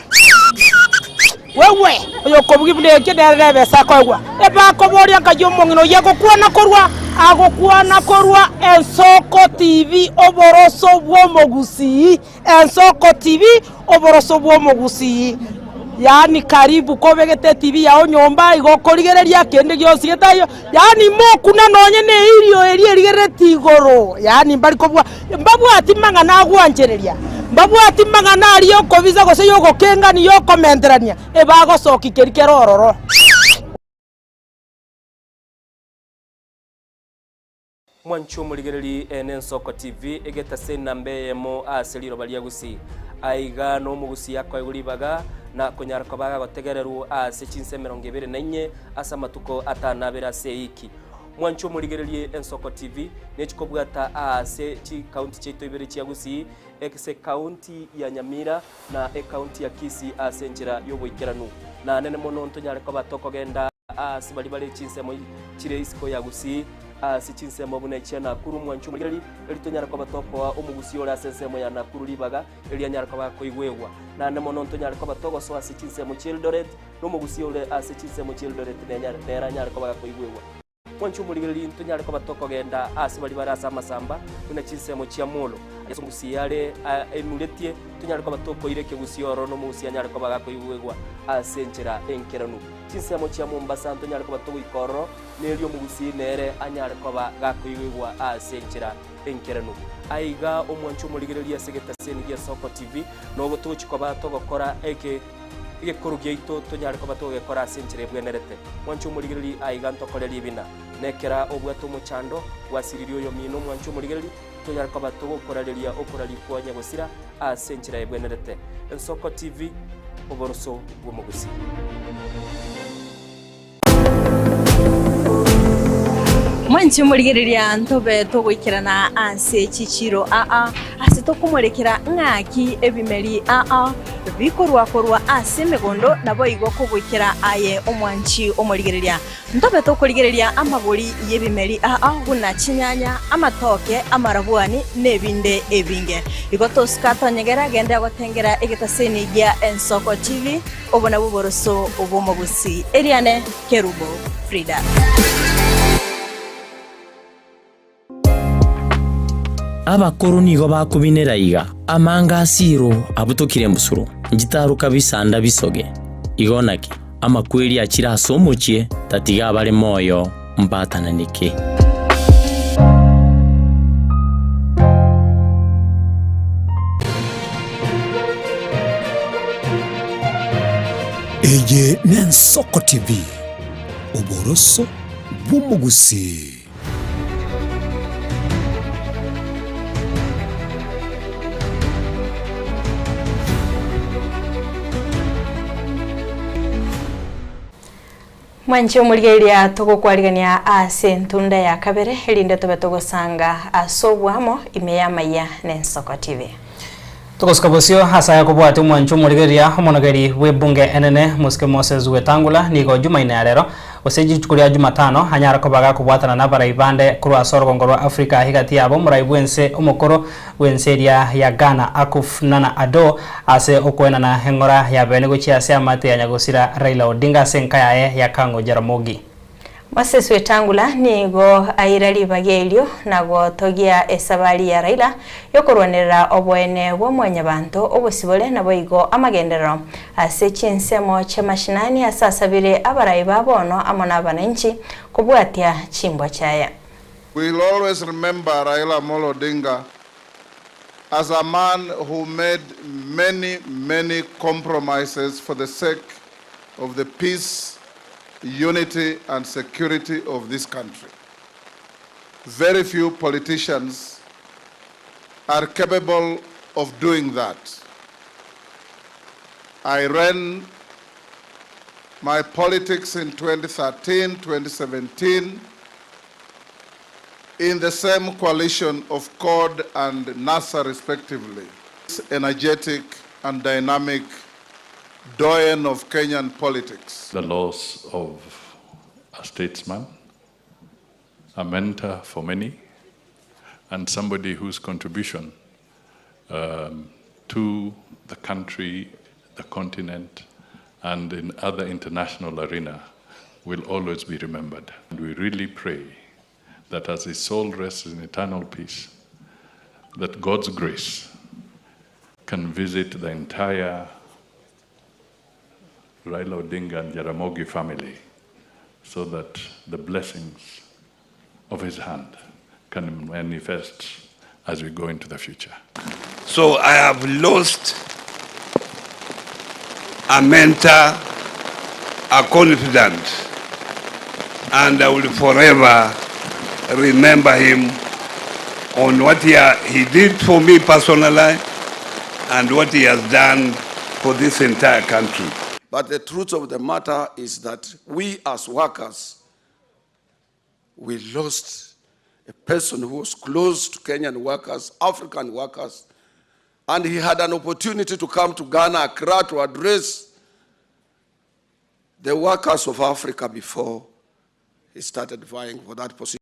Wewe oyokobugia buna ekio nere nebesa akoegwa. Ebakoboria nkai omong'ina oyio agokwana korwa agokwana korwa Ensoko TV oboroso bw'omogusii Ensoko TV oboroso bw'omogusii Yaani karibu kobegete etibi yao nyomba igo okorigereria kende gionsi getaiyo, yaani mokuna nonye ne eirio eria erigerereti igoro, yaani mbari kobua mbabwati mang'ana agwanchereria. Mbabwati mang'ana aria y'okobisa gose y'ogokengania y'okomenterania, ebagosokia keria kere ororo. Mwanche omorigereri ene Ensoko TV egetase enamba eyemo ase riroba ria Gusii. Aiga nomogusii akoegwa ribaga na konyara koba agotegererwa ase chinsa 24 ase amatuko atano abere ase eiki. Mwanche omorigererie Ensoko TV nechikobwata aase chikaunti chiaito ibere chia Gusii ase ekaunti ya Nyamira na ekaunti ya Kisii ase enchera yoboikeranu. Na nene mono ntonyare koba tokogenda aase baria bare chinsemo chire isiko ya Gusii ase chinsemo buna echia Nakuru mwanche omorigererie eri tonyare koba tokoa omogusii ore ase ensemo ya Nakuru ribaga eri anyare koba akoigwegwa. Naende mono ntonyare koba togosoa ase chinsemo chia Eldoret na omogusii ore ase chinsemo chia Eldoret nere anyare koba gakoigwegwa. Mwanche omorigereria ntonyare koba tokogenda aase baria bare ase amasamba, buna chinsemo chia Molo. Ase omogusii are emuretie, tonyare koba tokoira ekegusii ororo na omogusii anyare koba gakoigwegwa ase enchera enkeranu. Chinsemo chia Mombasa ntonyare koba togoika ororo, na erio omogusii nere anyare koba gakoigwegwa ase enchera enkeranu. Aiga omwanche omorigereria ase egetaseni gia Soko TV, nogo togochia koba togokora eke. Egekoro giaito tonyare koba togekora ase enchera ebwenerete. Mwanche omorigereria aiga ntokore ribina. Nekera obwate omochando, gwasiririe oyomino mwanche omorigereria, tonyare koba togokorareria okoraria kwa nyagosira ase enchera ebwenerete. Ensoko TV, oboroso bw'omogusii. Mwanche omorigereria ntobe togoikerana ase chichiro aa, ase tokomorekera ng'aki ebimeri aa bikorwa korwa ase emegondo, naboigo kogoikera aye omwanchi omorigereria. Ntobe tokorigereria amagori y'ebimeri aa buna chinyanya, amatoke, amarabwani, na ebinde ebinge. Igo tosuka tonyegera genda gotengera egetaseni gia Ensoko TV. Obo nabwo oboroso bw'omogusi. Eriane Kerubo Frida. Abakoro nigo bakobinera iga, Amanga asiro abutokire embusuro, nchitaruka bisanda bisoge. Igo naki, amakweri achire ase omochie, tatiga abare moyo mbatananeke. Eye n'Ensoko TV, oboroso bw'omogusii. Mwanche omorigereria togokwarigania ase entunda ya kabere, erinde tobe togosanga ase oboamo ime y'amaiya n'Ensoko TV. Togosuka bosio ase aya kobwatia omwancho omorigereria omonogeri bw'ebunge enene Mosike Moses Wetangula nigo Jumaine ya rero gose rituko ria Jumatano anyare koba gakobwatana nabarai bande korwa ase orogongo rwa Africa egati yabo omorai bwense omokoro bwense eria ya Ghana Akuf Nana Addo ase okoenana eng'ora ya bene gochia ase amate ya nyagosira Raila Odinga ase enka yaye ya Kang'o Jaramogi. Moses Wetangula nigo aira ribaga erio na gotogia esabari ya Raila yokorwanerera oboene bwa mwanyabanto, obosibore naboigo amagenderero ase chinsemo chia mashinani ase asabire abarai ba bono amo nabananchi kobwatia chimbwa chiaye. We will always remember Raila Amolo Odinga as a man who made many, many compromises for the sake of the peace, unity and security of this country. Very few politicians are capable of doing that. I ran my politics in 2013, 2017 in the same coalition of CORD and NASA respectively. Energetic and dynamic doyen of Kenyan politics. The loss of a statesman, a mentor for many, and somebody whose contribution um, to the country, the continent, and in other international arena will always be remembered. And we really pray that as his soul rests in eternal peace, that God's grace can visit the entire Raila Odinga and Jaramogi family so that the blessings of his hand can manifest as we go into the future. So I have lost a mentor, a confidant, and I will forever remember him on what he, he did for me personally and what he has done for this entire country. But the truth of the matter is that we as workers, we lost a person who was close to Kenyan workers, African workers, and he had an opportunity to come to Ghana, Accra, to address the workers of Africa before he started vying for that position.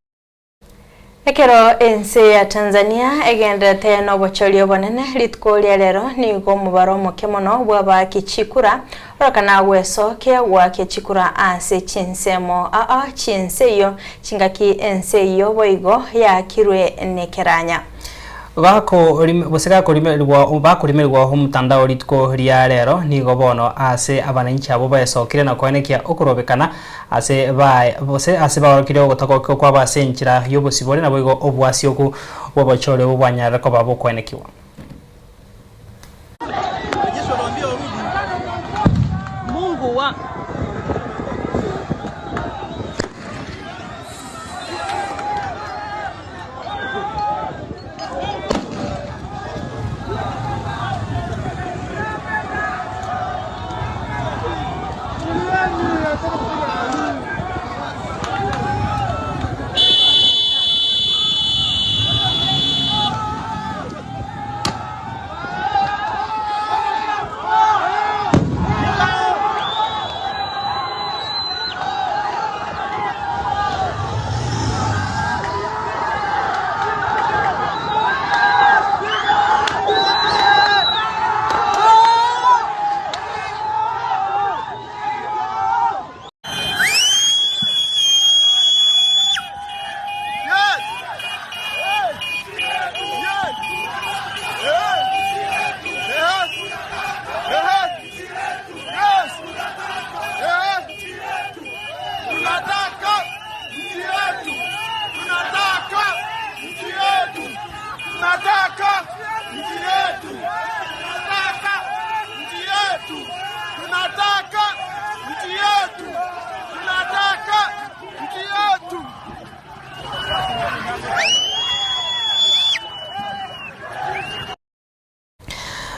Ekero ense ya Tanzania egenderete nobochori obonene, rituko ria rero nigo omobaro omoke mono bw'abaaki chikura orokana gwesokia goakia chikura ase chinsemo aa chi'ense eyio, chingaki ense eyio boigo yaakirwe nekeranya. Gose gakorimerigwa bakorimerigwa omotandao rituko ria rero, nigo bono ase abananchi abwo baesokire na koenekia okorobekana ase baye gose ase baorokirie ogotagokia kwabo ase enchera y'obosibore naboigo obwasioku bw'obochore obwo bwanyarire koba bokoenekigwa. Mungu wa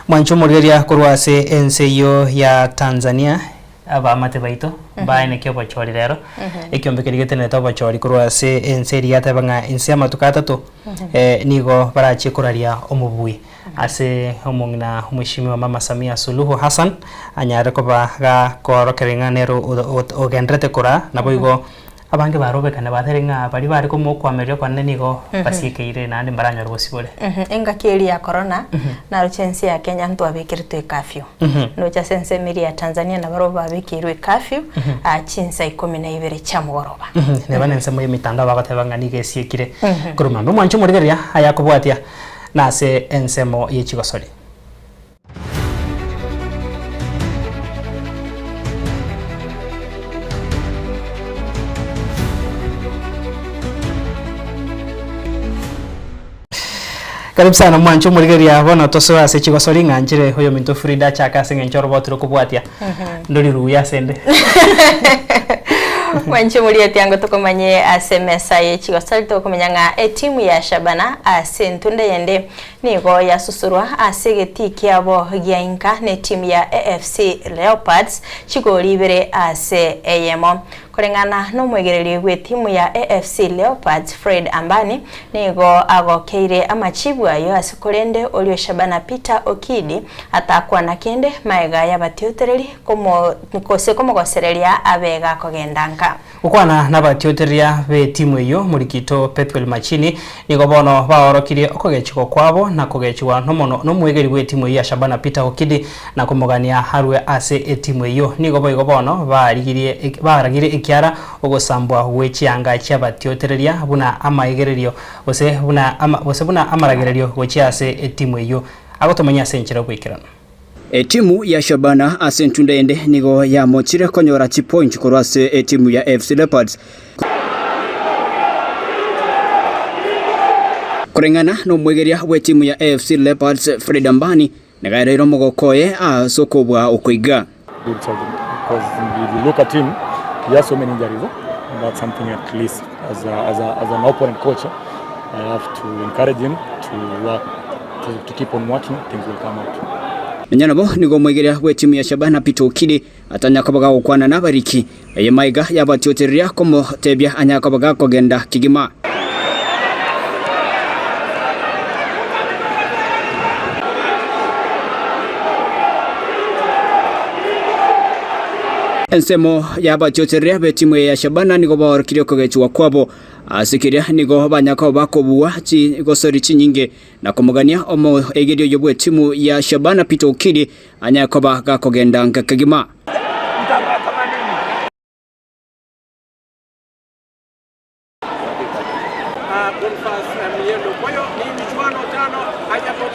Mwanche omorigereria korwa ase ense eyio ya Tanzania, abaamate baito mbaye naki obochori rero, ekiombe keria getenerete obochori korwa ase ense eria yateba ng'a inse y'amatuko atato nigo barachie koraria omobui ase omong'ina omweshimiwa Mama Samia Suluhu Hassan anyare koba gakoorokereria ng'a nere ogendererete koraa naboigo Abange barobekane batari ng'a baria bare komokwamiria okonene nigo basiekeire naende mbaranyore bosibore. Engaki eria ya korona, naroche ense ya Kenya ntwabekeretwe ecurfew. Ndoche ase ensemo eria ya Tanzania nabarobwo babekeirwe ecurfew chinsa ikomi na ibere chia mogoroba. Neba nensemo y'emitandao bagoteba ng'a nigo esiekire korwa mambia. Omwanche omorigereria ayakobwatia nase ensemo ye chigosori. Karibu sana mwanche omorigereria bono tosoe ase chigosori ng'a nchire oyominto Frida achake ase eng'encho oroboti rokobwatia ndori ruya ase ende. Mwanche omorigereria ango tokomanye ase emesa ye chigosori tokomenya ng'a etimu ya Shabana ase entunda eyende Nigo yasusurwa ase egetii kiabo gia inka netimu ya AFC Leopards chigori ibere ase eyemo. Koreng'ana nomwegereri bw'etimu ya AFC Leopards Fred Ambani nigo agokeire amachibu ayio ase korende orio Shabana Peter Okidi atakwana kende maega y'abatiotereri komo gose komogosereria abe gakogenda nka. Gokwana nabatiotereria b'etimu eyio, Murikito Pethuel Machini, nigo bono baorokirie okogechigwa kwabo na kogechigwa nomono nomwegeri bw'etimu eyio ya Shabana Peter Okidi na komogania arue ase etimu eyio. Nigo boigo bono barigirie baragire ekiara ogosambwa gwe chianga chiabatiotereria buna amaigererio gose buna ama gose buna amaragererio gochia ase etimu eyio. Agotomanyia ase enchera y'oboikeranu. Etimu ya Shabana ase entunda ende nigo yamochire konyora chipointi korwa ase etimu ya AFC Leopards. Koreng'ana nomwegeria bw'etimu ya AFC Leopards Fred Ambani nigo aereire omogoko oye ase okobua okoiga. Good soldier because if you look at him he has so many injuries eh? and that's something at least as, a, as, a, as an opponent coach eh, I have to encourage him to work to, to keep on working things will come out. Nonya nabo nigo omwegeria bw'etimu ya Shabana Peter Okidi atanya koba gagokwana nabariki, eye maiga yabatiotereria komotebia anyare koba gakogenda kegima. Ensemo y'abatiotereria b'etimu eye ya Shabana nigo baorokirie okogechigwa kwabo ase keria nigo banya koba bakobua chigosori chinyinge na komogania omoegeria oyio bw'etimu ya Shabana Peter Okidi anyare koba gakogenda nka kegima.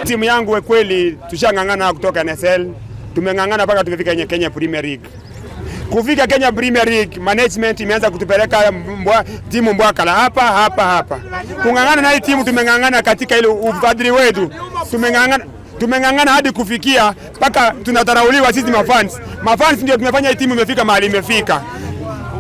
Timu yangu kweli tushang'ang'ana kutoka NSL, tumeng'ang'ana mpaka tumefika kwenye Kenya Premier League. Kufika Kenya Premier League, management imeanza kutupeleka mbwa, timu mbwakala hapa hapa hapa. Kung'ang'ana na hii timu tumeng'ang'ana katika ile ufadhili wetu, tumeng'ang'ana tumeng'ang'ana hadi kufikia mpaka tunadharauliwa sisi mafans. Mafans ndio tumefanya hii timu imefika mahali imefika.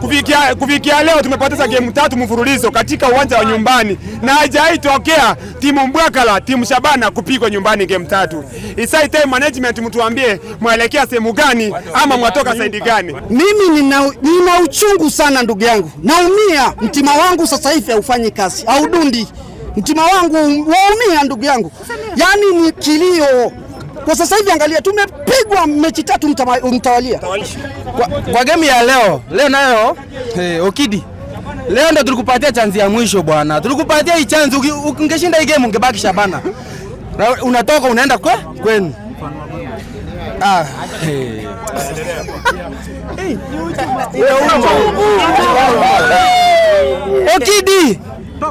Kufikia, kufikia leo tumepoteza game tatu mfululizo katika uwanja wa nyumbani na haijawahi tokea timu Mbwakala, timu Shabana kupigwa nyumbani game tatu. It's high time management mtuambie mwelekea sehemu gani ama mwatoka saidi gani. Mimi nina, nina uchungu sana ndugu yangu, naumia. Mtima wangu sasa hivi haufanyi kazi, haudundi. Mtima wangu waumia ndugu yangu, yaani ni kilio kwa sasa hivi. Angalia, tumepigwa mechi tatu mtawalia. Kwa, kwa game ya leo leo nayo hey, Okidi leo ndo tulikupatia chanzi ya mwisho bwana, tulikupatia hii chanzi. Ungeshinda hii game ungebaki Shabana, na unatoka unaenda kwe kwenu. Ah, hey. Okidi,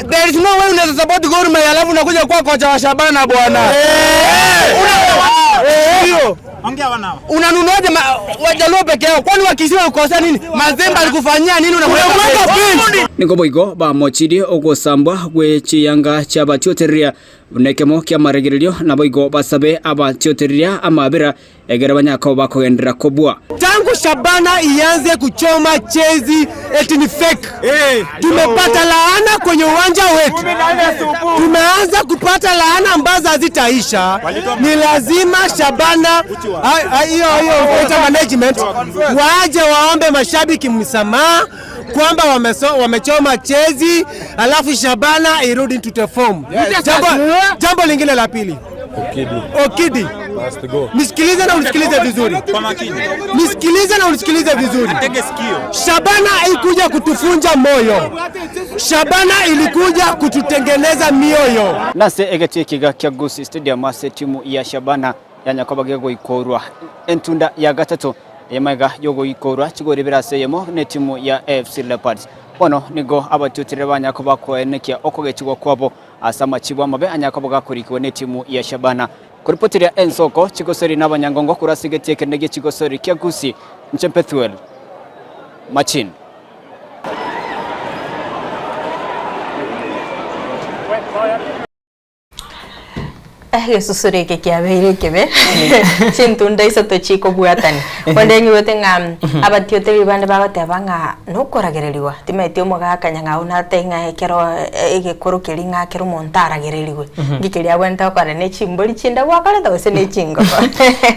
there is no way unaweza support Gor Mahia alafu unakuja kuwa kocha wa Shabana bwana. Ndio. Unanunuaje Wajaluo peke yao? Kwani Wakisii walikosea nini? Mazembe alikufanyia nini? Unamweka bench. Nigo boigo bamochirie ogosambwa gwe chiyanga chi'abatiotereria buna ekemo ki'amaregererio, naboigo basabe abatiotereria amabera Egere banyare koba bakogenderera kobua. Tangu Shabana ianze kuchoma chezi eti ni fake. Hey, tumepata laana kwenye uwanja wetu, tumeanza kupata laana ambazo hazitaisha. Ni lazima Shabana hiyo hiyo management waje waombe mashabiki msamaha kwamba wamechoma chezi alafu Shabana irudi to the form. Jambo, jambo lingine la pili Okidi. Okidi. Nisikilize na unisikilize vizuri. Nisikilize na unisikilize vizuri. Shabana ilikuja kutufunja moyo. Shabana ilikuja kututengeneza mioyo. Nase egetie ekiga kia Gusii Stadium ase etimu ya Shabana yanyakoba gegoikorwa entunda ya gatato eyamaiga yogoikorwa chigori bire ase eyemo netimu ya AFC Leopards. Bono nigo abatuterere banyakoba koenekia okogechigwa kwabo Ase amachibo amabe anyare koba gakorikigwa netimu ya Shabana. Koripotiria ensoko chigosori na abanyangongo korwa ase egetii ekenene gie chigosori kia Gusii, inche Pethuel Machin. Egesusuro eke kiabeire ekebe chintunda isato chikobwatani bonde nyigwete ng'a abatiotereri bande bagoteba ng'a nokoragereriwa timaeti omogaka nyang'au natebie ng'a ekero egekoro keria ng'a ekero omonto aragererigwe nki keria abwenerete gokora ne chimbori chinde gwakorete gose ne chingoko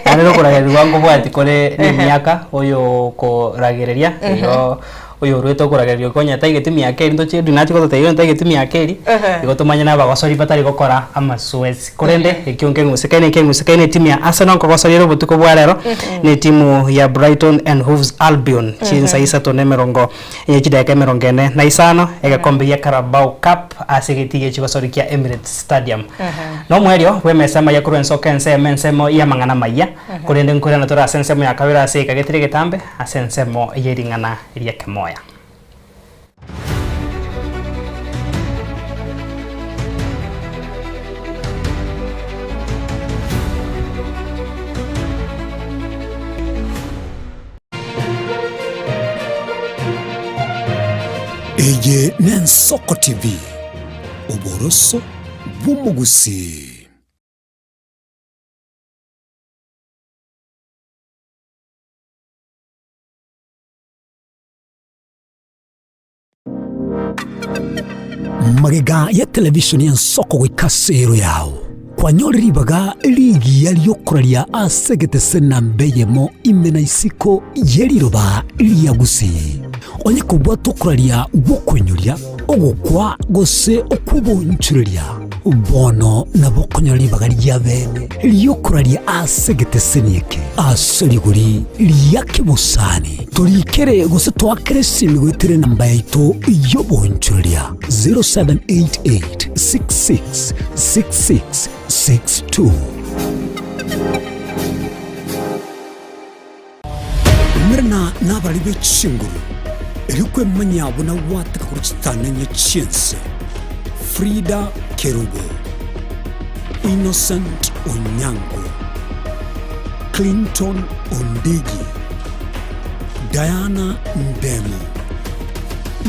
Naende nokoragereriwa nkobwati kore na emiaka oyo okoragereria igo Oyorwete okoragereria okwo onye taigeti miaka eri ntoche Edwin nachia gototebia onye taigeti miaka eri, igo tomanye nabagosori batari gokora amasoesi. Korende ekio nkeng'usekaine nkeng'usekaine etimu ya Arsenal nkogosoria ere obotuko bwa rero na etimu ya Brighton and Hove Albion chinsa isato na emerongo enye chidakika emerongo ene na isano egekombe gia Carabao Cup ase egetii gia chigosori kia Emirates Stadium. Nomoerio bw'emesa amaya korwa ensoko ensemo ensemo y'amang'ana amayia Korende nkoirana tore ase ensemo ya kabere ase egeka getari egetambe, ase ensemo ye ring'ana ri'ekemoya. Eye n'Ensoko TV, oboroso. bw'omogusii. Magega ya televisheni y'ensoko goika ase ero yao, kwanyore ribaga rigiya ri'okoraria ase egetese namba eyemo ime na isiko ye riroba ria Gusii. Onye kobwate okoraria gw'okoinyoria, ogokwa gose okw'obonchoreria, bono nabo okonyora ribaga ria bene ri'okoraria ase egeteseni eke ase rigori ria kebosani. Torikere gose toakere esimi goetera enamba yaito y'obonchoreria 0788666662. Umerana nabari be chinguru, erio kwemanyia buna gwateka korwa chitananya chi'ense. Frida Kerubo, Innocent Onyango, Clinton Ondigi, Diana Ndemo,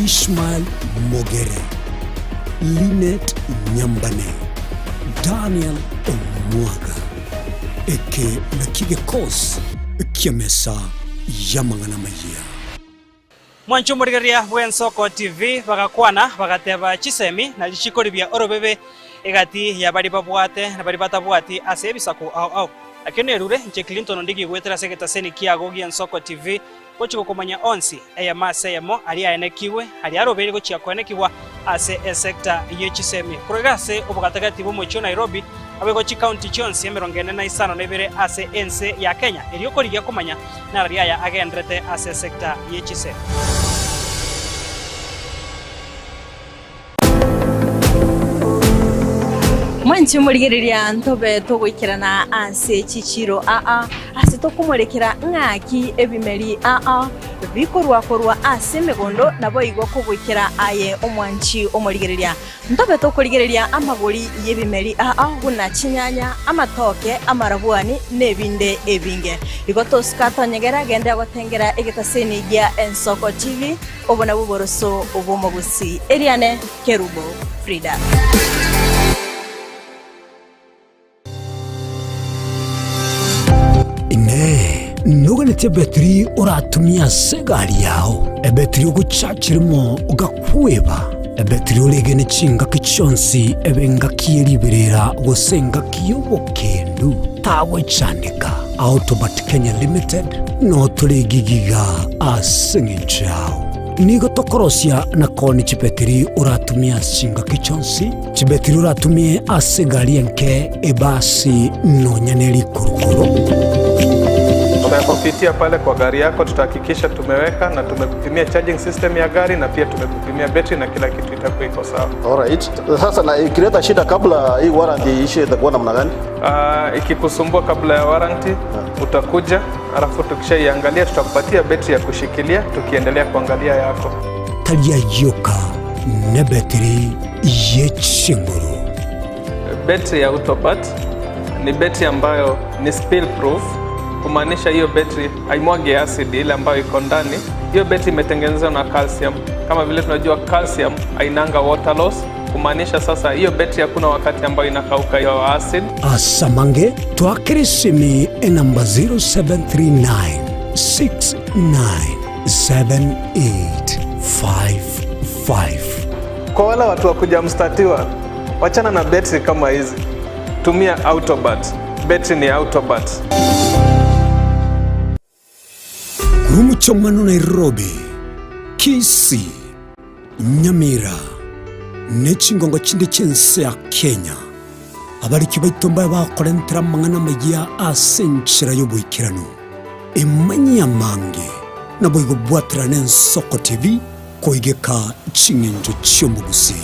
Ishmael Mogere, Linet Nyambane, Daniel Omwaga. Eke nakio gekosi ki'emesa y'amang'ana amayia. Mwanche omorigereria bw'Ensoko TV bagakwana bagateba chisemi na richiko ribia orobebe egati ya baria babwate na baria batabwati ase ebisaku ao ao. Nakio nerure inche Clinton Ondigi goetera ase egetaseni kiago gi'Ensoko TV gochia gokomanya onsi eyemo ase eyemo aria aenekigwe aria arobeire gochia koenekigwa ase esecta ye chisemi korwa iga ase obogatagati bw'omochie o Nairobi abegwa chikaunti chionsi 45 ase ense ya Kenya erio korigia komanya narari aya agenderete ase esecta ye chisemi. Mwanche morigereria ntobe togoikerana ase chichiiro aa, ase tokomorekera ng'aki ebimeri aa bikorwa korwa ase emegondo, naboigo kogoikera aye omwanchi omorigereria. Ntobe tokorigereria amagori y'ebimeri aa buna chinyanya, amatoke, amarabwani, na ebinde ebinge. Igo tosuka tonyegera genda gotengera egetaseni gia Ensoko TV. Obo nabwo oboroso bw'omogusii. Eriane Kerubo Frida. Inee! Noganetie ebetiri oratumie ase egari yao? Ebetiri ogochachirimo ogakweba? Ebetiri oregene chingaki chionsi ebe engaki ye riberera gose engaki y'obokendu? Tagwechandeka. Autobat Kenya Limited notore gigiga ase engencho yao. Nigo tokorosia na koonia chibetiri oratumie ase chingaki chionsi, chibetiri oratumie ase egari enke, ebasi, nonya ne rikurukuru. Tutakupitia pale kwa gari yako, tutahakikisha tumeweka na tumekupimia charging system ya gari na pia tumekupimia betri na kila kitu itakuwa iko sawa. Alright. Sasa na ikileta shida kabla hii warranty iishe itakuwa namna gani? Ikikusumbua kabla ya warranty utakuja, alafu tukishaiangalia tutakupatia betri ya kushikilia tukiendelea kuangalia yako. Tari ayio oka, nebetiri ye chinguru. Betri ya Autobat ni betri ambayo ni spill proof, kumaanisha hiyo betri haimwagi acid ile ambayo iko ndani. Hiyo betri imetengenezwa na calcium. Kama vile tunajua calcium hainanga water loss, kumaanisha sasa hiyo betri hakuna wakati ambayo inakauka hiyo acid. Asamange twakere esimi enamba 0739 697855. Kwa wale watu wa kuja mstatiwa, wachana na betri kama hizi, tumia Autobat. Betri ni Autobat. Korwa omochie Nairobi, Kisii, Nyamira, ne chingongo chinde chi'ense ya Kenya, abariki baito mbabe bakorentera amang'ana amayia ase enchera y'oboikeranu. Emanyie amange, naboigo bwaterane Ensoko TV koigeka ching'encho chi'omogusii.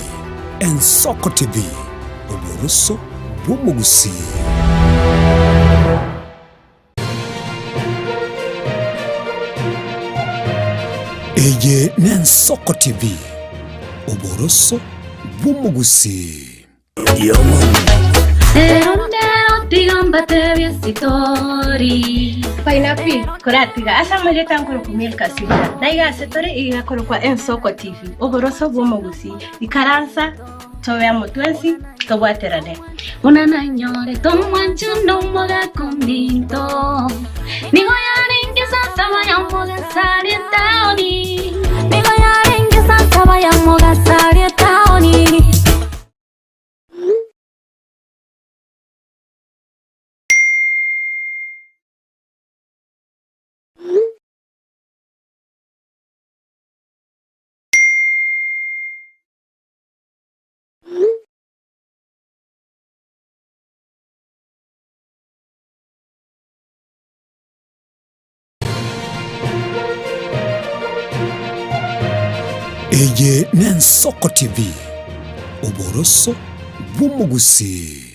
Ensoko TV, oboroso bw'omogusii. Eye n'Ensoko TV, oboroso bw'omogusii. Rero ndero tiga mbatebie esitori. Painapi, koratiga ase amarieta nkorokwa Milka Sibira, na iga ase tore iga korokwa Ensoko TV, oboroso bw'omogusii. Ikaransa. Tobe amo twensi, tobwaterane. Buna nanyorete omwancho nomogaka ominto, nigo yarenge saa saba ya mogaso aria etaoni. Nigo yarenge saa saba ya mogaso aria etaoni. Eye n'Ensoko TV, oboroso bw'omogusii.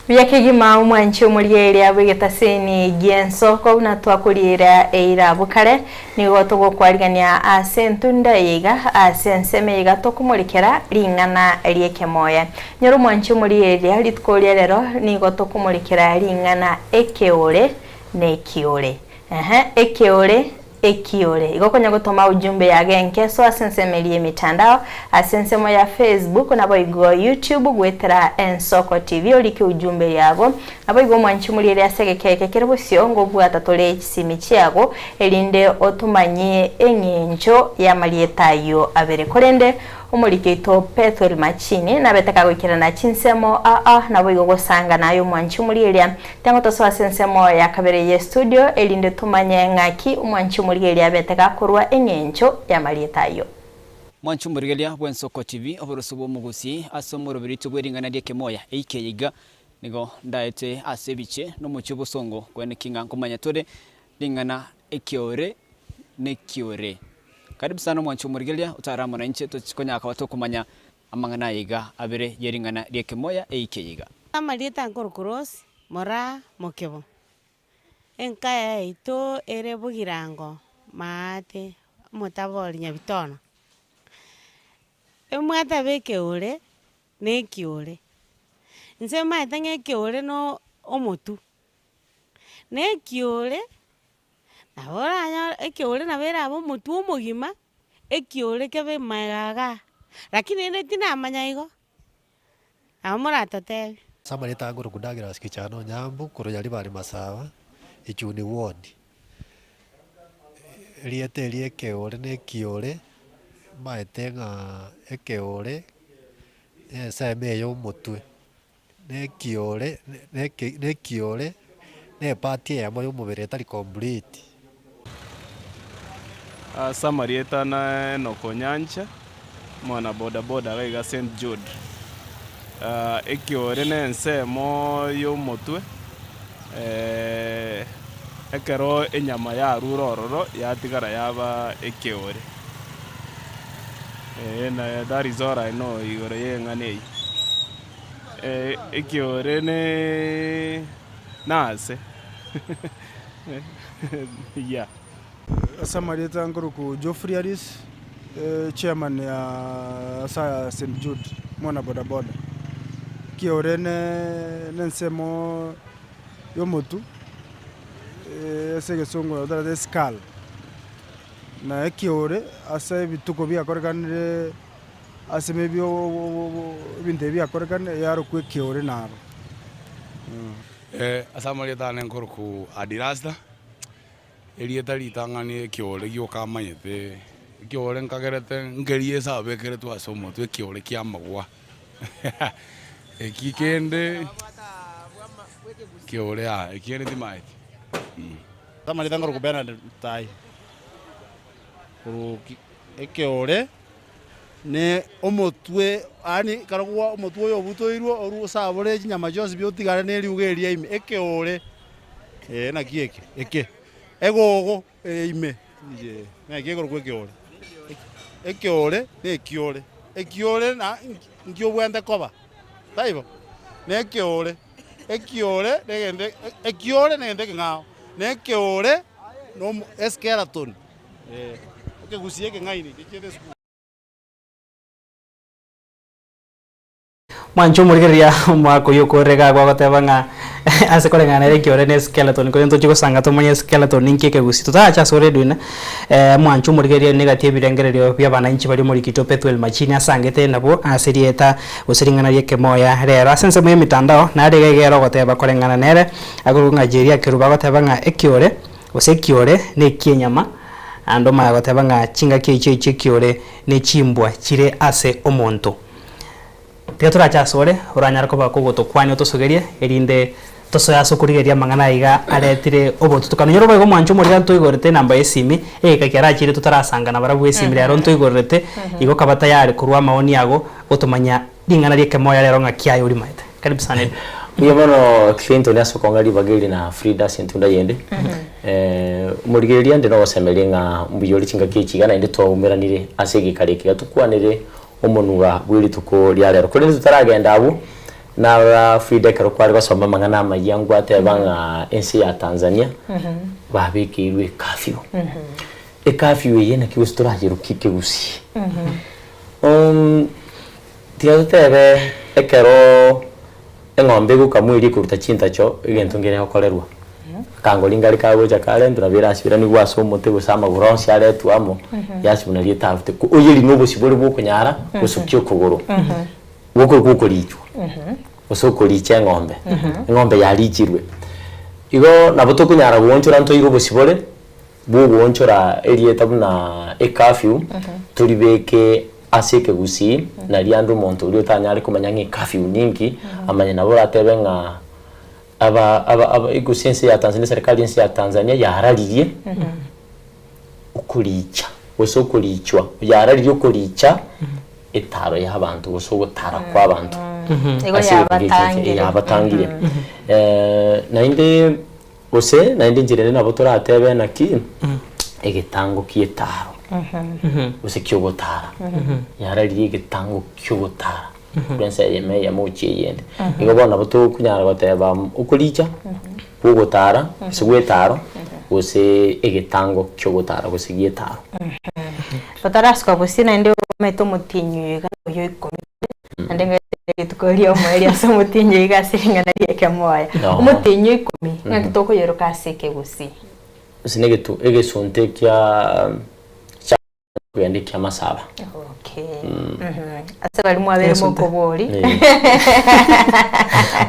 Buya kegima omwanchi omorieria bw'egetaseni gi'ensoko buna twakoriera eira abwo kare, nigo togokwarigania ase entunda eye iga, ase ensemo eye iga tokomorekera ring'ana ri'ekemoya. Nyora omwanchi omorieria rituko ria rero nigo tokomorekera ring'ana ekeore na ekiore. Ehe, ekeore Ekiore. Igo konya gotoma ujumbe ya genkeso ase ensemo eria y'emitandao, ase ensemo ya Facebook naboigo YouTube goetera Ensoko TV orike ujumbe yago. Naboigo omwanchi omoriere ase egeka eke kere bosio ngobwata tore chisimi chiago erinde otomanyie eng'encho y'amarieta ayio abere. Korende Omoriki oito Pethuel Machini nabete kagoikerana chinsemo aa naboigo gosanga naye omwanchi omorieria. Tango tosoe ase ensemo ya kabere ye studio erinde tomanye ng'aki omwanchi omorieria abete gakorwa eng'encho y'amarieta ayio. Mwanche omorigereria bw'Ensoko TV, oboroso bw'omogusii ase omoroberio bw'ering'ana ri'ekemoya eike eye iga nigo ndaete ase ebiche nomochie obosongo kweneki ng'a nkomanya tore ring'ana ekiore nekiore. Karibu sana omwanchi omorigereria otare amo nainche tochi konya koba tokomanya amang'ana aya iga abere yering'ana ri'ekemoya eike eye iga. Amarieta nkorokwa Rose Moraa Mokebo, enka yaito ere Bogirango Maate omotabori Nyabitono. Emwataba ekeore na ekiore, inse maete ng'a ekeore no omotu, na ekiore Nabo oranyore ekeore nabo erabe omotwe omogima, ekiore kebe magega igaa, lakini rende tinamanya igo, nabo moratotebie. Ase amarieta a Ngoroku Douglas Kichana Onyambu korwa Nyaribari Masaaba, Ichuni Ward. Erieta eri ekeore na ekiore, maete ng'a ekeore na ensemo eye ya omotwe. Nekiore neke nekiore na epart eyemo ya omobere etari complete. Ase amarieta na Enock Onyancha, omwana boda boda iga iga St Jude. Ekiore na ensemo ya omotwe, ekero enyama yarure ororo yatigara yaba ekeore. That is all I know igoro ya eng'ana eyio. Ekiore ne nase yeah. Ase amarieta nkorokwa Geoffrey Aris, chairman ya ase St Jude, omwana boda boda. Ekiore ne ensemo y'omotwe, ase egesongo nabo toraete skull. Na ekiore ase ebituko biakorekanire. Ase maybe ebinto ebi biakorekane yarokwa ekeore naro. Ase amarieta ane nkorokwa Adirasta, erieta ritang'ani ekeore gioka amanyete, ekeore nkagerete nkeria ase abekeretwe ase omotwe ekeore kia amagwa eki kende ekeore yaya eki kende timaeti. Ase amarieta nkorokwa Bernard Mutai, korwa ekeore. Ne omotwe, yaani ekero kwa omotwe oyo obutoirwe orwo osabore chinyama chionsi pi otigare na eriuga eria ime, ekeore eh naki eke, eke, egogo ere ime eh, naki ekorokwa ekeore. Ekeore na ekiore, ekiore na nki nki obwenerete koba, taibo? Na ekeore, ekiore na egento ekiore na egento ekeng'ao, na ekeore na omo eskeleton. Ekegusii ekeng'aini gechiete esukuru. Mwanche omorigereria omwaka oyio okorire iga agwo agoteba ng'a ase koreng'ana nere ekiore ne eskeleton korende tochie gosanga tomanye eskeleton ninki ekegusii. Totarache ase ore Edwin, mwanche omorigereria negati ebirengererio bia abananchi baria omorikito Pethuel Machini asangete nabwo ase rieta gose ring'ana riekemoya rero. Ase ensemo ya emitandao nare iga iga ere ogoteba koreng'ana nere akorokwa ng'a Jeria Kerubo agoteba ng'a ekiore gose ekiore ne ekienyama naende omanya goteba ng'a chingaki echio echio ekiore ne chimbwa chire ase omonto. Tiga torache asore, oranyare koba kogotokwania otosogerie, erinde tosoe ase okorigereria amang'ana aiga aretire obotutukano. Onyore boigo omwancho omorero ntoigorete enamba y'esimi, egeka kiarachire totarasanga nabarabwo esimi rero ntoigorerete, igo kaba tayari korwa amaoni ago gotomanya ring'ana ri'ekemoya rero ng'aki aye orimaete. Karibu sana Edwin. Mbuya mono Clinton ase okong'a ribaga eri na Frida ase entunda yende. Omorigereria inde nogosemeria ng'a mbuya ore chingaki echi iga naende twaumeranire ase egekaro eke iga tokwanere omonwa bwe rituko ria rero. Korende totaragenda abwo, narora Frida ekero kware gosoma amang'ana amayia ngwateba ng'a ense ya Tanzania babekeirwe ecurfew. Ecurfew eye naki gose torayerokie ekegusii. Tiga totebe ekero eng'ombe egokamwa eria ekoruta chintacho egento nkere egokorerwa. Akangori nkare kagocha karentwa nabo erasiberanigwe ase omote gose amagoro onsi aretwe amo, yasibwa nario etarute. Ko oyeri na obosibore bwa okonyara gosukia okogoro, gokorokwa okorichwa, gose okoricha eng'ombe, eng'ombe yarichirwe. Igo nabo tokonyara goonchora ntoire obosibore, bwa ogoonchora erieta buna ecurfew, toribeke ase ekegusii, nario ande omonto oria otanyare komanya ng'a ecurfew ninki, amanye nabo oratebe ng'a Aba aba aba gose ense ya Tanzania eserikari y'ense ya Tanzania yararirie okoricha gose okorichwa, yararirie okoricha etaro ya abanto gose ogotara kwa abanto. Igo Ase egento ekiya yabatangire. yabatangire. Naende gose naende enchera ende nabo toratebe naki, egetango kia etaro gose kia ogotara, yararirie egetango kia ogotara. Korwa ense eyemo eyemo gochia eyende. Igo bono nabo tokonyara goteba okoricha kwa ogotara gose gwa etaro gose egetango kia ogotara gose gia etaro. Totarasuka gose naende omanyete omotienyi oyo iga oyo ikomi naende ng'aete rituko ria omoerio ase omotienyi oyo iga ase ring'ana ria ekemoya. No. Omotienyi o ikomi ng'aki tokoyeroka ase ekegusii? Gose na egetu egesunte kia chia. Kogenda ekiamasaba. Okay. Mhm. Ase baria mwabere Egesunte. mokobori.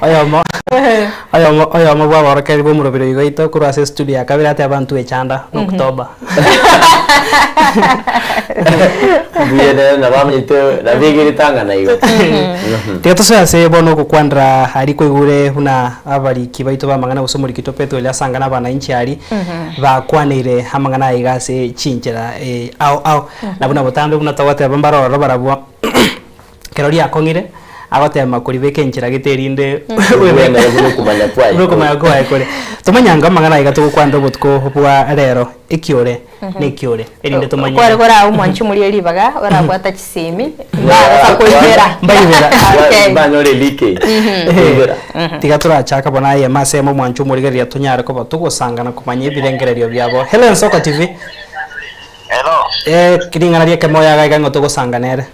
Oyomo oyomo oyomo bw'aborokereri bw'omorobiri oyo oito korwa ase estudio ya kabere ateba ntwe echanda na October. Mbuya nere nabo amanyete nabegerete ang'ana igo. Tiga tosoe ase bono ogokwanera aria kwaigure buna abariki baito b'amang'ana gose omoriki Pethuel asangana abananchi aria Bakwaneire amang'ana aya iga ase chinchera ao ao, na buna botambe buna togoteba mbare ororo barabwo ekero riakong'ire, agotema koribeka enchera gete erinde Obwenere buna okomanya kwaye buna okomanya kwaye kore. Tomanye ango amang'ana aya iga togokwanera obotuko bwa rero, eki ore na eki ore, erinde tomanye. Kware koraa omwanchi omorie ribaga orabwata chisemi mbagosa koibera. Mbaibera. Okay. Mbanyore leakage. Koibera. Tiga torachaka bono ayemo ase eyemo omwancho omorigereria tonyare koba togosangana komanya ebirengererio biabo. Hello Ensoko TV. Hello. Eh, ring'ana ri'ekemoyo iga iga ng'o togosangana ere.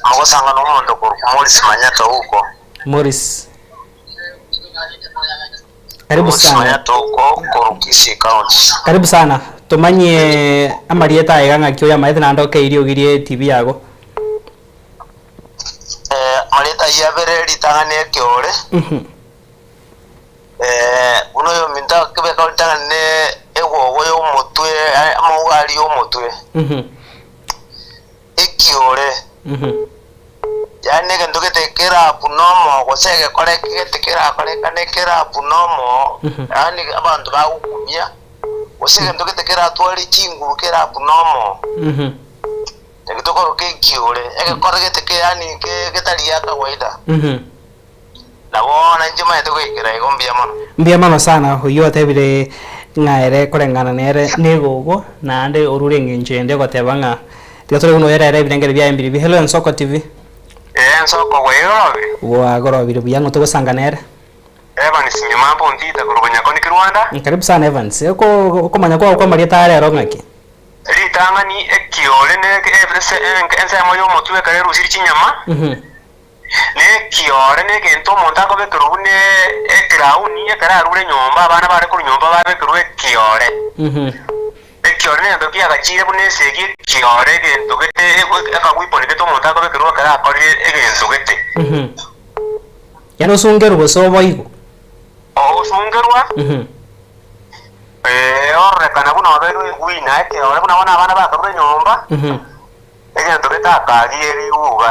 Mogosangana omonto korwa Morris Manyatta huko. Morris. Karibu Morris sana. Manyatta huko korwa Kisii County. Karibu sana. Tomanyie amarieta aye iga ng'aki oyamaete naende okeirie ogirie TV yago. Eh, Marieta ayio abere ritang'ani ekeore, eh, buna oyominto akebeka ritang'ani ne egogo y'omotwe, eh, amauga aria y'omotwe, ekiore, yaani egento gete kera abnormal gose egekore gete kerakorekane kera abnormal, yaani abanto bagokumia, gose egento gete keratware chinguru kera abnormal. Naki tokoroka ekiore, egekoro gete ke yaani ke getari gia kawaida. Nabo nainche manyete goikera igo mbuya mono. Mbuya mono sana oyio otebire ng'a ere koreng'ana nere negogo naende orure eng'encho ende ogoteba ng'a tiga tore buna oyerere ebirengeri biaye mbiribi. Hello Ensoko TV. Ee Ensoko bwaigorobire? Bwagorobire buya ng'o togosanga nere? Evans Nyuma Mbontita korwa Bonyakoni Kirwanda. Karibu sana Evans. Oko okomanya kwao kwa amarieta aya rero ng'aki? Ritang'ani ekiore ne ensemo y'omotwe ekero erusirie chinyama. Na ekiore negento omonto akobekerwa buna ekerauni, ekero arure nyomba, abana bare korwa nyomba babekerwa ekiore. Ekiore negento kiagachire buna esegi, ekiore egento gete ekagwiponi gete omonto akobekerwa ekero akorire egento gete. Yaani osungerwe gose oboigwe. Ogosungerwa, ee, ororekana buna obeirwe egwina, ekeore buna bono abana bakarure nyomba. Egento getakarie riuga.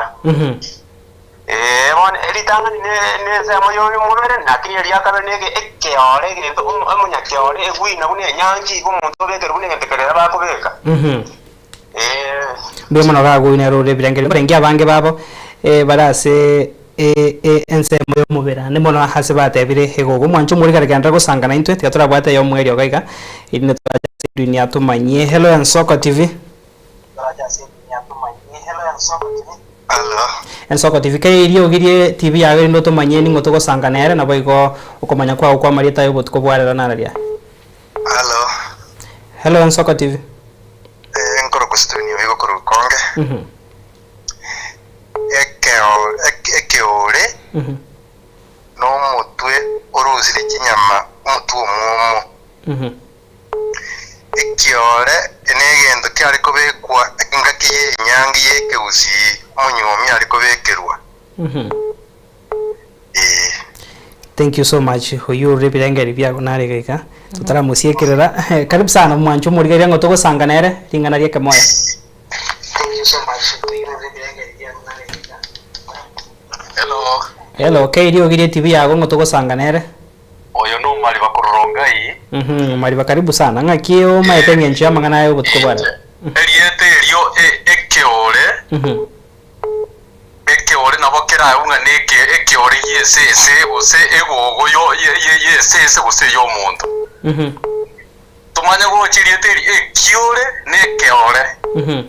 Ee, bono eritang'ani nensemo y'omobere, lakini eria kabere nege ekeore, egento omonyakeore, egwina buna enyangi iga omonto obekerwe buna egento keria bakobeka. Ee. Mbuya mono gagoina rore ebirengererio barenge abange babo bare ase ensemo y'omobere naende mono ase batebire egogo omwancho omorikare kegenda gosanga naintwe tiga torabwate ey'omoerio iga iga erinde torache ase edunia tomanyie. Hello Ensoko TV. Ensoko TV kei eriogi rie TV yago erinde otomanyie ning'o togosanga nere naboigo okomanya kwao kwa amarieta aye obotuko bwa rero nararia. Hallo. Hello Ensoko TV. Eh, nkorokwa Stephen Oigo korwa Ukonge. Mhm. Ekeo ek- ekeore Mhm. nomotwe orosirie chinyama omotwe omwomo. Mhm. Ekiore negento kiare kobekwa engaki y'enyangi y'ekegusii omonywomi are kobekerwa. Ee. Thank you so much oyio orure ebirengeri biago nare iga iga totaramosiekerera karibu sana omwancho omorigereria ng'o togosanga nere ring'ana ria ekemoyo. Hello. Hello, kei riogi rie TV yago ng'o togosanga nere. Oyo nomariba korwa Rongai. Uhum, Omariba karibu sana. Ng'aki omaete eng'encho y'amang'ana aya obotuko bwa rero? Erieta erio e- ekeore, Uhum. ekeore nabo kerabe ng'a neke ekeore gi'esese gose egogo yo ye- ye- y'esese gose ey'omonto. Uhum. Tomanye gocha erieta eri ekiore na ekeore. Uhum.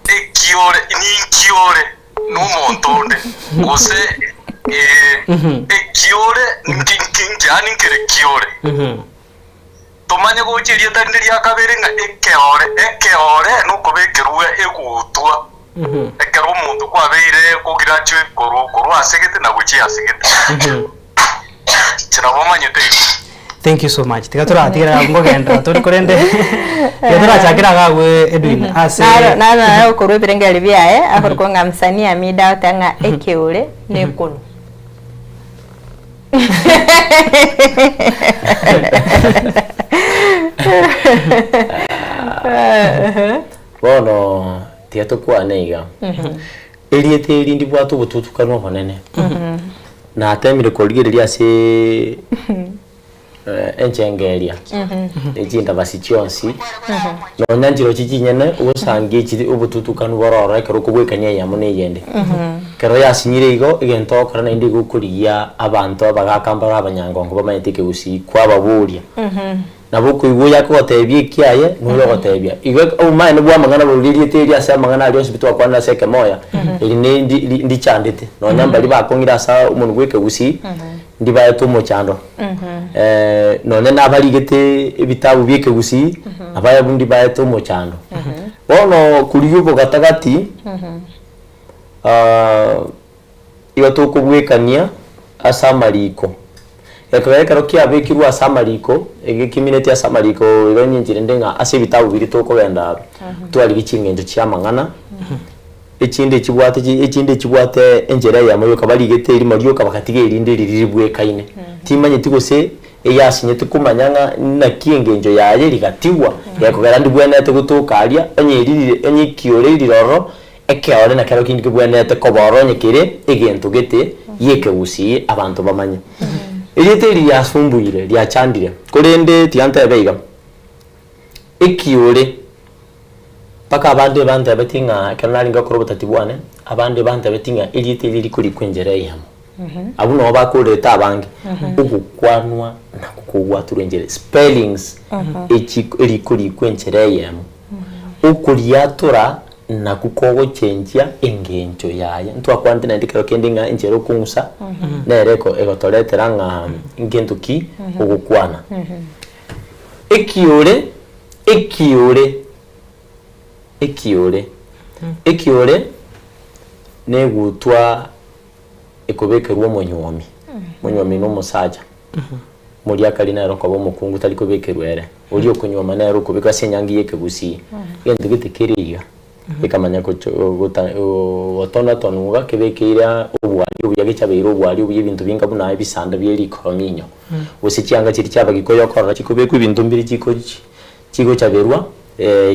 Ekiore, ninki ore nomonto onde, gose ee, ekiore nki, nki, nki, yaani nkere kiore. Tomanye gocha erieta rinde ria kabere ng'a ekeore, ekeore nokobekerwa egutwa, ekero omonto kwabeire kograduate korwa, korwa asegete na gochia asegete. Inche nabo omanyete igo. Thank you so much. Tiga toratigera abwo ngogenderera tore korende tiga torachakera iga abwo Edwin ase Naro naro naro okorwa ebirengererio biaye akorokwa ng'a msanii Amida agoteba ng'a ekeore na ekonu. Bono tiga tokwane iga, erieta eri ndibwate obotutukanu obonene. Natemire korigereria ase enchengeria ne chindabasi chionsi, nonya nchirochio chinyene ogosangia chiri obotutukanu bore ororo ekero okobwekania eyemo na eyende. Ekero yasinyire igo, egento ogokora naende igo okorigia abanto abagaka mbare abanyangongo bamanyete ekegusii kwababoria. Nabo okoigwa oyo akogotebia ekiaye, na oria ogotebia. Igo obomaene bwa amang'ana boria erieta eri ase amang'ana aria onsi pi twakwanire ase ekemoya, eri ne ndi ri ndichandete. Nonya mbaria bakong'ire ase omonwe bwa ekegusii, ndibaete omochando. Nonya nabarigete ebitabu bia ekegusii, nabarabwo ndibaete omochando. Bono korigia obogatagati, igo tokobwekania ase amariko. Ekero ekero kiabekirwe ase amariko, egekimineti ase amariko igo eng'encho rende ng'a ase ebitabu biria tokogenda aro, twarigia ching'encho chia amang'ana, echinde echibwate chi echinde echibwate enchera eyemo yoka barigete erimo rioka bagatiga erinde riria ribwekaine. Timanyeti gose eyasinyete komanya ng'a naki engencho yaye rigatigwa, gekogera ndibwenerete gotoka aria, onye eriri onye ekiore riroro, Ekeore nakero kende kebwenerete koba ororo onye kere egento gete gi'ekegusii abanto bamanye. Erieta eri riasumbuire, riachandire, korende tiga ntebe iga, ekiore mpaka abande bantebetie ng'a ekero narenge gokora obotati bwane, abande bantebetie ng'a erieta eri rikorikwa enchera eyemo. Abwo nabo bakorerete abange, ogokwanwa nakwo kogwatorwa enchera, spellings echi erikorikwa enchera eyemo. Okoriatora nakwo kogochenchia engencho yaye. Ntwakwanete naende ekero kende ng'a enchera okong'usa nere eko egotoretera ng'a ngento ki ogokwana. Ekiore, ekiore, ekiore, ekiore negutwa. ekobekerwa omonywomi, omonywomi na omosacha, omoriakari nere okoba omokungu tari kobekerwa ere, oria okonywoma nere okobekwa ase enyangi ya ekegusii, egento gete kere iga, gekamanya gocho gota gotonatonwa iga kebekeire aa obwari obuya gechabeire obwari obuya ebinto binga buna ebisanda bie rikorominyo, gose chianga chiria chia abagikuyu okorora chikobekwa ebinto mbire chikochi chigochaberwa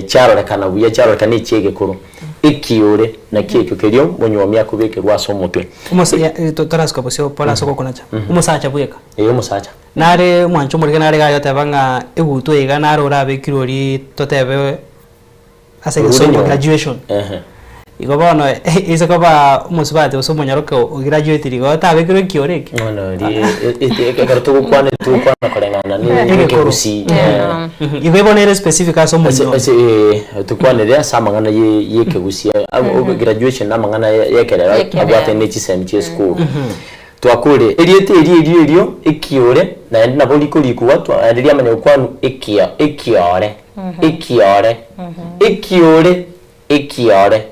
chiarorekana buya, chiarorekana echi'egekoro, ekiore nakio ekio keria omonywomi akobekerwa ase omotwe. Omosa ya eh, to- torasuka bosio pore ase ogokonacha. Omosacha bweka. Ee, omosacha. Nare omwancho omorike nare iga oteba ng'a egutwa iga nare orabekirwe oria totebe ase Orure egesongo nyomba. graduation. Ehe. Igo bono ase koba omosubati gose omonyaroke o graduatiri igo otabekirwe ekioro ekio. Bono ri ekero togokwana togokwana koreng'ana ne Egekoro. ekegusii. Mhm. Igo bono ere specific ase Ase omonyo. ase eh, tokwanere ase amang'ana ye yekegusii abo graduation na amang'ana ye yekerero Yekerero. abwatane ne chisemi chia esukuru. Twakure erieta erio erio erio ekiore naende nabo rikorikwa twa naende riamanya gokwanwa ekia ekiore ekiore ekiore Ekiore.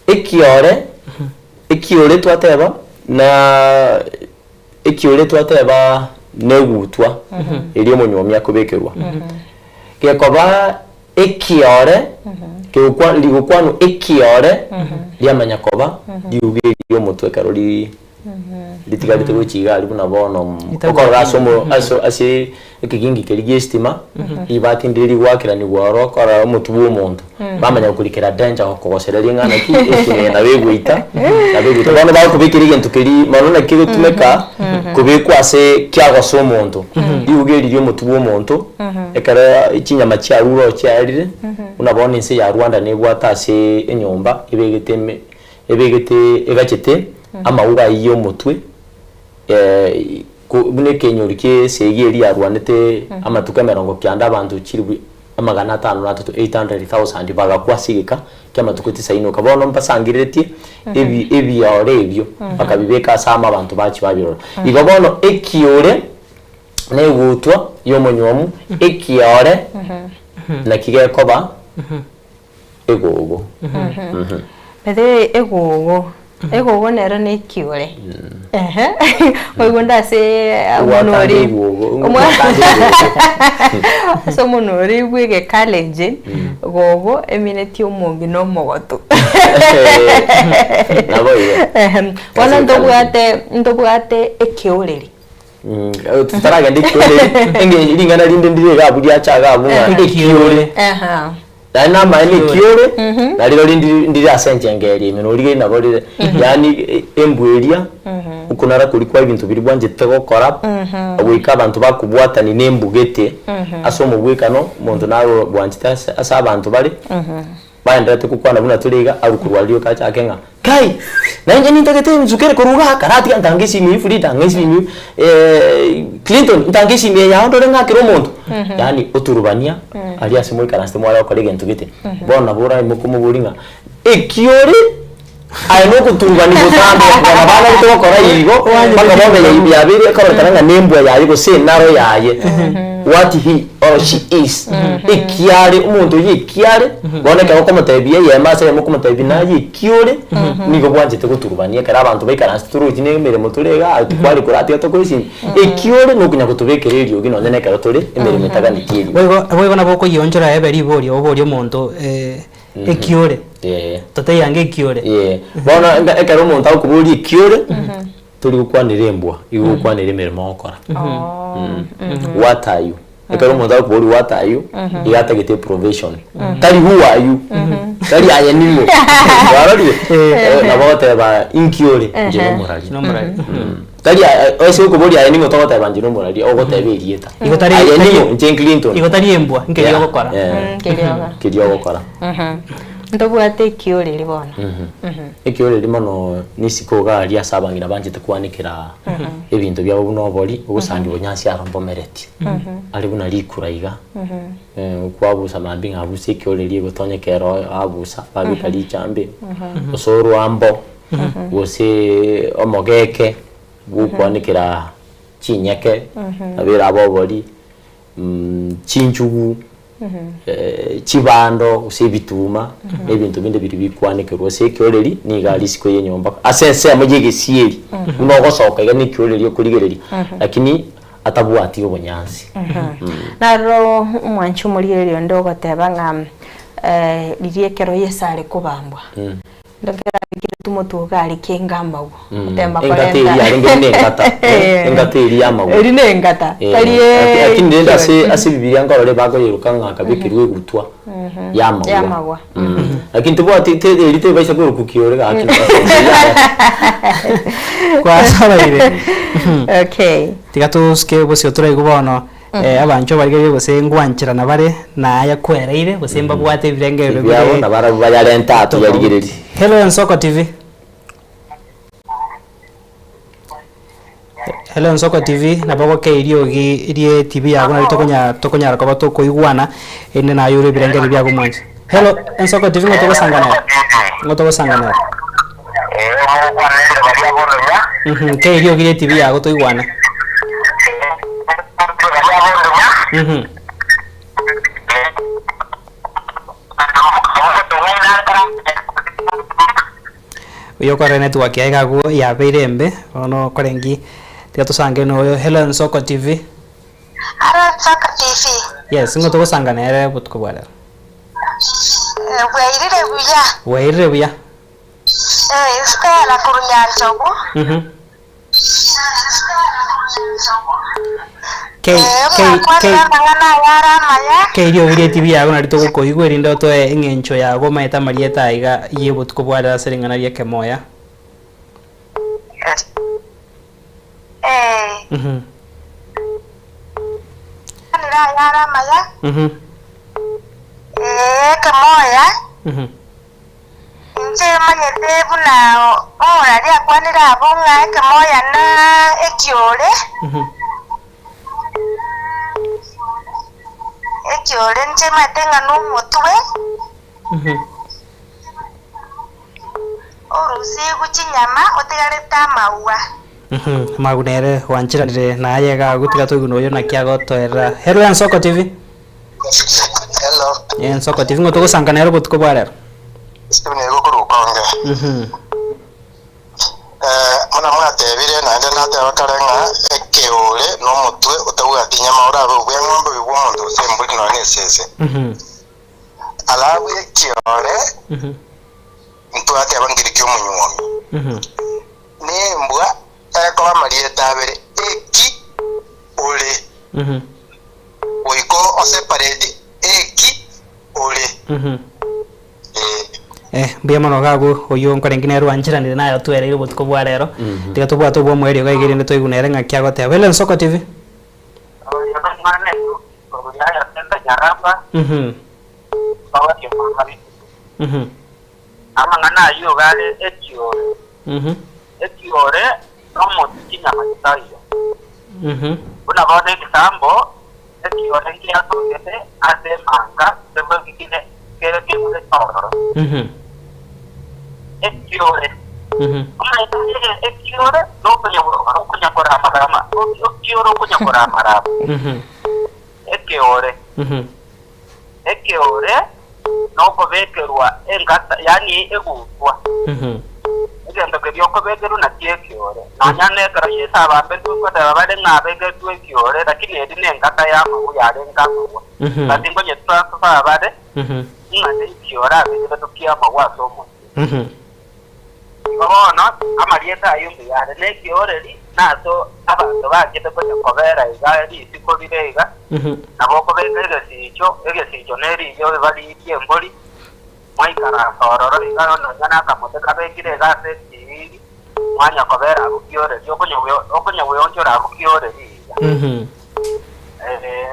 Ekiore, ekiore twateba na ekiore twateba negutwa eria omonywomi akobekerwa. Gekoba ekiore, kegokwa rigokwanwa ekiore, riamanya koba riuga eria omotwe ekero ri ritigarete gochia iga aria buna bono okorora ase omo ase ase ekegingi keria gia estima, ribati ndire rigoakeranigwa oro okorora omotwe bwa omonto, bamanya gokorikera danger gokogosereria ng'a naki estima eye nabo egoita, nabo egoita. Bono bagokobekera egento keria mono naki kegotumeka kobekwa ase kiagosa omonto, riuga eri ria omotwe bwa omonto, ekero chinyama chiarure oo chiarire, buna bono ense ya Rwanda nebwate ase enyomba ebegete eme ebegete egachete amauga ayio omotwe ko buna ekenyori kia esegi eria yarwanete amatuko emerongo kianda abanto chilifu amagana atano na atato, 800,000, bagakwa ase egeka kia amatuko tisaini oka. Bono mbasangereretie ebi ebiore ebio bakabibeka ase amo abanto bachia babirora. Igo bono ekiore na egutwa ya omonywomu, ekiore naki gekoba. Egogo. By the way egogo, egogo nero nekiore. Ehe, oigwe nde ase omonwe Ogwatanga oria egogo, omwa ogwatanga egogo. ase omonwe oria bwa egekalenjin, gogo eminetie omong'ina omogotu. Nabo igo. Ehe, bono Ase ntobwate ntobwate ekeoreri. Totaragenda ekiore, enge ring'ana rinde ndire iga abwo riacha iga abwo ng'a ekiore. Aha. Naende namaene ekiore, narirorio ndiri ndire ase enchenga eria ime norigereria nabo rire, yaani embwa eria, okonara koria kwa ebinto biria bwanchete gokora, goika abanto bakobwatani na embwa gete, ase omobwekano, omonto naro bwanchete ase ase abanto bare. Baendererete gokwana buna tore iga, arwe korwa rioka achake ng'a, Kai! Na inche nintagete ensuka ere korwa igaa, karatiga ntange esimi eyio Frida, ng'a esimi eyio Clinton, ntange esimi eye yao ndore ng'akere omonto. Yaani oturubania aria ase moikaransete mware gokora egento gete. Bono nabo oraimoke omoborie ng'a, eki ore aye nogoturubania botambe okogana banarete gokora igo, mpaka bono yayi yabeire ekororekana ng'a nembwa yaye gose enaro yaye, what he or she is, ekiare omonto oyio ekiare, bono ekero okomotebia eyemo ase eyemo okomotebia naye eki ore, nigo bwanchete goturubania ekero abanto baikaransete torochi na emeremo tore igaa tikware koratiga tokoesimia, eki ore nokonya gotobekera eriogi nonye na ekero tore emeremo etaganeti eriogi. Boigo boigo nabo okoyionchora ebe riborio oborie omonto ekiore, Eh. totaiange ekiore. Eh, bono enga- ekero omonto agokoboria ekiore, tori gokwanera embwa, igo ogokwanera emeremo ogokora. Mm. What are you? Ekero omonto agokoboria what are you, iga atagete eprovision. Tari who are you, tari aye ning'o. Kwarorire? Eh, nabo ogoteba inki ore, inche nomorari. Nomorari. Mm. Tari aye ase okoboria aye ning'o togoteba inche nomorari, ogoteba erieta. Igo tari- Aye tari- ning'o, inche Clinton. Igo tari embwa, nkeria Yeah, ogokora. yeah. Nkeria ogokora. Keria ogokora. Ntobwate ekioreri bono. Ekioreri mono nisiko iga aria ase abang'ina banchete kwanekera ebinto biabo buna obori, ogosandia obonyansi aro mbomereti. Are buna rikura iga, okwabusa mambia ng'a abusa ekioreri egotonyeka ero abusa, babeka richambe, gose orwambo, gose omogeke bwokwanekera chinyeke, nabo erabe obori, chinchugu. Chibando gose ebituma na ebinto binde biria bikwanekerwa ase ekeoreri nigo are isiko y'enyomba ase ensemo y'egesieri buna ogosoka iga na ekeoreri okorigereria lakini atabwati obonyansi. Naro omwanchi omorigereria onde ogoteba ng'a riria ekero Yeso are kobambwa Ndakera abekire omotwe ogo are kenga amagwa. Gotema Engata korenta. eria yarenge buna engata, eh, engata eria y'amagwa. Eri ne engata, Eh, tari laki- lakini rende ase ekiore. ase ebibiria nkorora ebakoyeroka ng'a akabekerwa egutwa y'amagwa. Y'amagwa. Lakini tobwati te eri tebaisa korokwa kiore gaki Kwasoreire. Okay. Tiga tosuke bosio toraigwe bono Abanchwa barigererie gose ngwancherana bare na aya kwereire, gose mbabwate ebirengerero bire Ebiabo nabarabwo bayarente aa tofauti. toyarigererie. Hello Ensoko TV. Hello Ensoko TV, nabo ogokei riogi rie TV yago nari tokonya tokonyara koba tokoigwana erinde naye ore ebirengererio biago mwanche. Hello Ensoko TV ng'o togosanga nere? Ng'o togosanga nere? Mhm, kei riogi rie TV yago toigwane. Mhm. Oyo okore network yaye iga agwo yabeire embe, bono okorengi tiga tosange na oyo. Hello Ensoko TV. Hello Nsoko TV. Yes, ng'o togosanga nere obotuko bwa rero? Eh, bwairire buya. Bwairire buya. Eh, Stella korwa Nyanchogu. Mhm. K Eh, K K mwakwanire amang'ana aya are amaya. K riogi rie TV yago nari togokoigwa erinde otoe eng'encho yago omanyete amarieta aiga ye obotuko bwa rero ase ring'ana ri'ekemoya. Eh, Mhm. kwanire aya are amaya. Mhm. Eh, ekemoya. Mhm. Inche manyete buna omorari akwanire abwo ng'a ekemoya na ekiore, ekiore inche manyete ng'a nomotwe, orusigwe chinyama otigarete amaua. Amagu nere gwancheranire naye iga agwo tiga toigwe noyo naki agotoerera. Hello Ensoko TV. Hello. Ensoko TV ng'o togosanga nere obotuko bwa rero. Stephen igo korwa Ukonge. Eh, buna mwatebire naende nateba kare ng'a ekeore nomotwe otabwati nyama orabe obweng'ombe oyo bw'omonto gose embori nonya na esese. Alafu ekiore ntwateba nkeri ki'omonywomi. Nembwa ekoba amarieta abere, eki ore, goika oseparate eki ore. Eh, mbuya mono iga agwo oyio nkorenge nere oancheranire naye otwereire obotuko bwa rero. Tiga tobwate obwomoerio iga iga erinde toigwe nere ng'aki agoteba. Hello Ensoko TV. Amang'ana ayio iga are ekiore, ekiore nomotu chinyama chitaiyo. Buna bono egesambo ekiore ngiatogete ase emanga kebe kere kere kebure ororo. Ekiore omanyete ege- ekiore nokonya okonya korama-rama ekiore okonya korama-rama ekeore. Ekeore nokobekerwa engata, yaani egutwa. Egento keria okobekerwa nakio ekeore. Nonya nekero Yeso abambetwe nkoteba bare ng'a abegetwe ekeore, lakini eri nengata y'amagwa yarenge amagwa. But nkonye transfer bare ng'a nekiore abekeretwe ki'amagwa ase omotwe. Igo bono amarieta ayio mbuya are, na ekeoreri naso abanto bachete konya kobera iga risiko rire iga, nabo okobeka egesicho, egesicho neriyo riba ri'embori, mwaikaransa ororo iga nonya nakamote kabekire iga ase ekiiri, mwanya kobera abwo kioreri, okonya gweonchora abwo kioreri iga. Ee.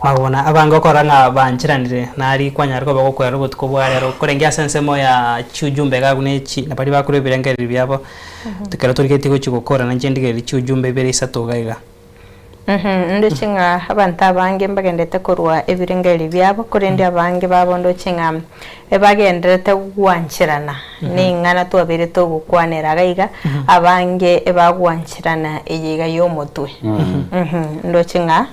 Magona abange okorora ng'a bancheranire nari kwanyara koba gokwera obotuko bwa rero korenge ase ensemo ya chiujumbe iga buna echi na baria bakorwa ebirengererio biabo ekero torigetie gochia gokora nainche ndigererie chiujumbe ibere isato iga iga. Ndoche ng'a abanto abange mbagenderete korwa ebirengererio biabo, korende abange babo ndoche ng'a ebagendererete gwancherana neng'ana twabeire togokwanera iga iga, abange ebagwancherana eye iga y'omotwe. Ndoche ng'a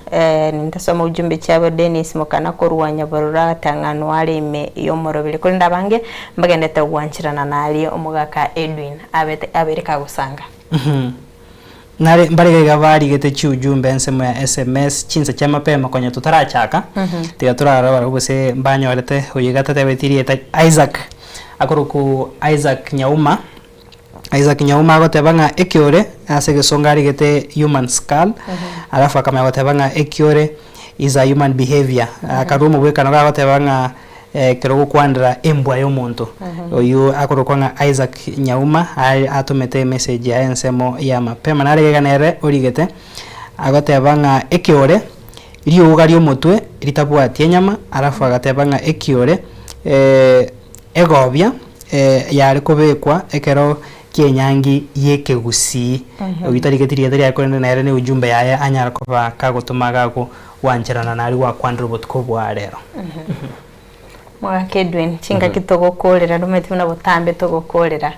nintasoma ujumbe chiabo Dennis Mokana korwa Nyabororo agateba ng'a noare ime y'omoroberi, korende abange mbagendererete gwancherana naria omogaka Edwin abete abeire kagosanga. Nare mbare iga iga barigete chiujumbe ensemo ya sms chinsa chia mapema konya totarachaka, tiga torarore barabwo gose mbanyorete oyo iga tatebetie rieta Isaac, akorokwa Isaac Nyauma, Isaac Nyauma agoteba ng'a ekiore ase egesongo arigete human skull, alafu akamanya goteba ng'a ekiore is a human behaviour, akarwa omobwekano gagoteba ng'a Ekero ogokwanera embwa y'omonto, oyio akorokwa ng'a Isaac Nyauma aye atomete emessage yaye ensemo ya mapema nare iga nere origete agoteba ng'a ekeore riuga ri'omotwe ritabwati enyama alafu agateba ng'a ekiore egobia yare kobekwa ekero ki'enyangi y'ekegusii. Oyio tarigeti rieta riaye korende nere ne ujumbe yaye anyara koba kagotoma gago Gwancherana naria gwakwanire obotuko bwa rero. Mogaka Edwin, chingaki togokorera nomanyete buna botambe togokorera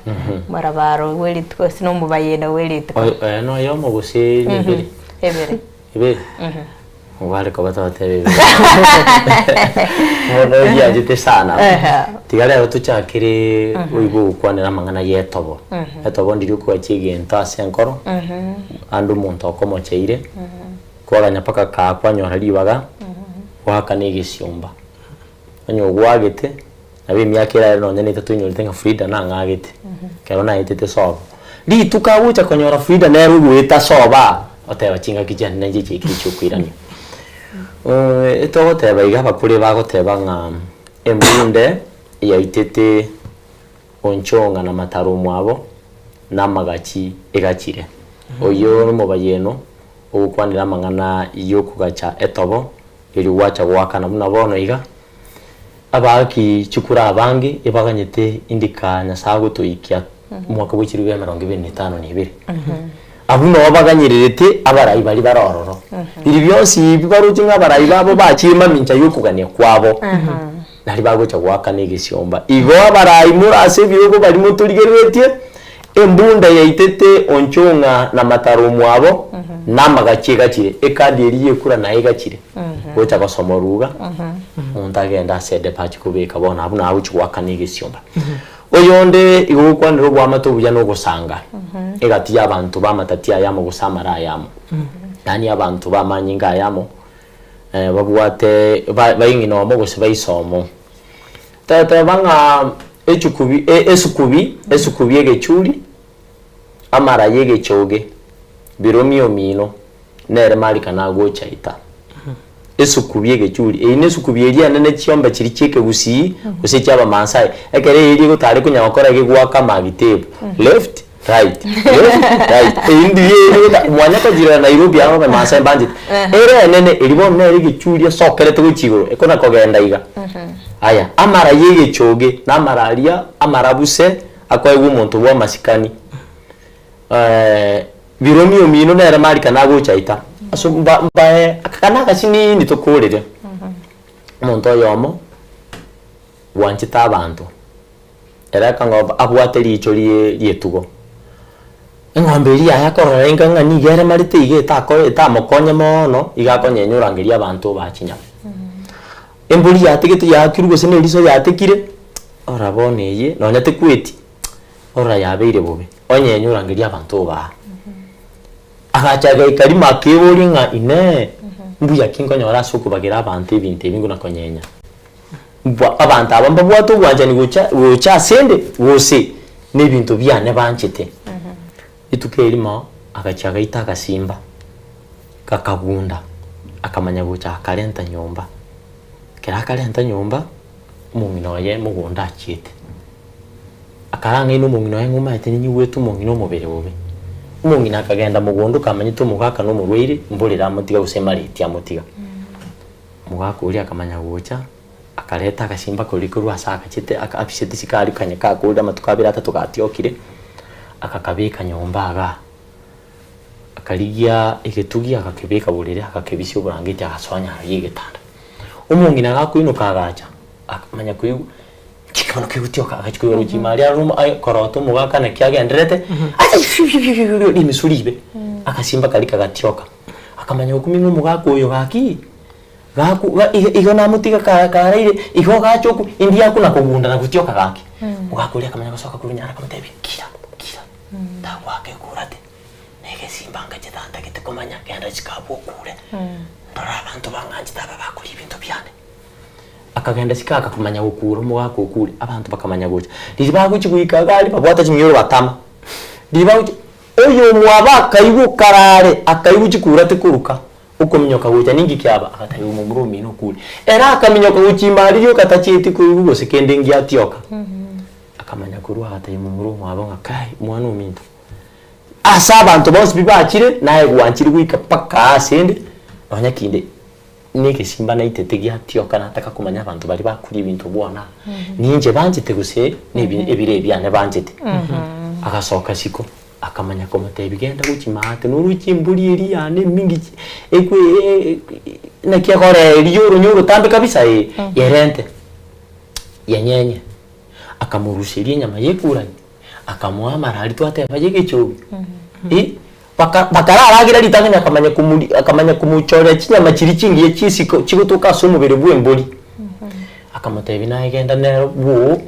morabaro bwe rituko gose na omobayeno bwe rituko. Oyo oyo noyomo gose nebere? Ebere. Ebere? Obare koba togoteba ebere. Bono oyianchete sana. Tiga rero tochakere oigwe ogokwanera amang'ana ya etobo. Etobo ndiria okogacha egento ase enkoro, ande omonto okomocheire. Kwaganya mpaka kaa kwanyora ribaga, goakana egesiomba. Onye ogwagete, nabo emiaka erare nonye na etato oinyorete ng'a Frida nang'agete, ekero naetete sobo. Rituko agocha konyora Frida nere ogoeta sobo aa, oteba chingaki chiane nainche chiaikire chiokoirania. Etogoteba iga abakure bagoteba ng'a embunde yaitete Onchong'a na mataro omwabo, na amagachi egachire. Oyio nomobayeno ogokwanera amang'ana y'okogacha etobo, erio gwacha goakana buna bono iga. Abaaki chikura abange ebaganyete indika Nyasae agotoikia omwaka bwe chilifu emerongo ebere na etano na ebere. Abwo noo baganyererete abarai baria bare ororo. Biria bionsi ebi baroche ng'a abarai babo bachire mamincha y'okogania kwabo. Nario bagocha goakana egesiomba. Igo abarai more ase ebirogo baria motorigereretie, embunda yaitete onchong'a na mataro omwabo, na amagachi egachire, ekadi eria y'ekura naye egachire, gocha gosoma ruga, omonto agende ase edepo achie kobeka bono abwo naye agochia goakana egesiomba. Oyonde igo gokwanera oboamate obuya na ogosanga egati y'abanto b'amatati ayamo gose amara ayamo, yaani abanto b'amanyinga ayamo, babwate baing'ina omo gose baise omo. Toteba ng'a echukubi esukubi esukubi egechuri, amara y'egechoge, biromio omino, nere marika nagocha ita. Esukubi egechuri, eyio nesukubi eria enene chiombe chiria chi'ekegusii gose echi'abamaasai, ekero eria egotare konya gokora gegoaka amagitebu, left. Right, left, right. Eyio ndiria ere mwanya kochirora Nairobi aba abamaasai mbanchete. Ere enene eri bono nere egechuri esokerete gochia igoro ekona kogenda iga. Aya, amara ya egechoge na amara aria amarabuse akoegwa omonto bwa amasikani. Biromio omino nere marika nagocha ita. Ase mba mbae aka na agasinini tokorere. Omonto oyomo bwanchete abanto. Ere akang'omba abwate riicho rie rietugo. Eng'ombe eria yaye akorora enga ng'a nigo eremarete iga etako etamokonye moono, iga akonyenya orangeria abanto obaa chinyama. Embori yategete yaakirwe gose na eriso yatekire, orora bono eye nonya tekweti, orora yabeire bobe, onyenya orangeria abanto obaa. Agacha agaika rimo akeboria ng'a inee, mbuya ki nkonyora ase okobagera abanto ebinto ebi nguna konyenya? Abanto aba mbabwate obwanchani gocha gocha asende, gose nebinto biane banchete. Rituko erimo agachia agaita agasimba, gakagunda, akamanya gocha akarenta nyomba. Ekero akarenta nyomba, omong'ina oye mogondo achiete, akarang'aina omong'ina oye ng'a omanyete ninyigwete omong'ina omobere bobe. Omong'ina akagenda mogondo kamanyete omogaka na omorwaire, mborere amotiga gose emareti amotiga. Omogaka oria akamanya gocha, akareta agasimba koria korwa ase agachete aka abisete isiko aria kanya kakorire amatuko abere atato gatiokire, akakabeka nyomba igaa. Akarigia egetugi agakebeka borere agakebisia oborangeti agasoa nyaro y'egetanda. Omong'ina gakoinoka agacha, akamanya koigwa nki bono kegotioka agachia koigwa roche ime aria aroro aye korota omogaka naki agendererete, rimisu ribe, agasimba karia kagatioka. Akamanya gokumia ng'a omogaka oyo gaki, gaku ga iga igo namotiga ka karaire, igo gacha okwo, indi akuna kogunda na gotioka gaki. Omogaka oria akamanya gosoka korwa nyaro akamotebia, kira kira, tagoaka ekurate. na egesimba ngachete ntagete komanya, genda isiko abwo okure, ndore abanto bang'anchete aba bakoria ebinto biane. Akagenda isiko akakomanya gokura omogaka okure, abanto bakamanya gocha. Riria bagochia goika iga aria babwate chimioro batama, riria bagochia, oyomwabo akaigwa karare, akaigwa chikura tikoruka, okominyoka gocha ninki kiaba, agatebia omomura omino okure. Ere akaminyoka gochia ime aria rioka tachieti koigwa gose kende ngiatioka. Akamanya korwa agatebia momura omwabo ng'a kai, omwana ominto. Ase abanto bonsi pi bachire, naye gwanchire goika mpaka aase inde, nonya kinde negesimba naitete giatioka nataka komanya abanto baria bakoria ebinto bwona, ninche banchete gose nebi ebire ebiane banchete. Agasoka isiko, akamanya komotebia genda gochia maate noroche embori eria yane emingi chi ekwe naki egoreria oronye orotambe kabisa eh, yerente, yenyenye. Akamoruseria enyama ya ekurani. Akamoa amarari twateba y'egechobi, eh, baka bakararagera ritang'ani akamanya komori akamanya komochorera chinyama chiria chingiya chisiko chigotoka ase omobere bw'embori. Akamotebia naye genda nero bwoo,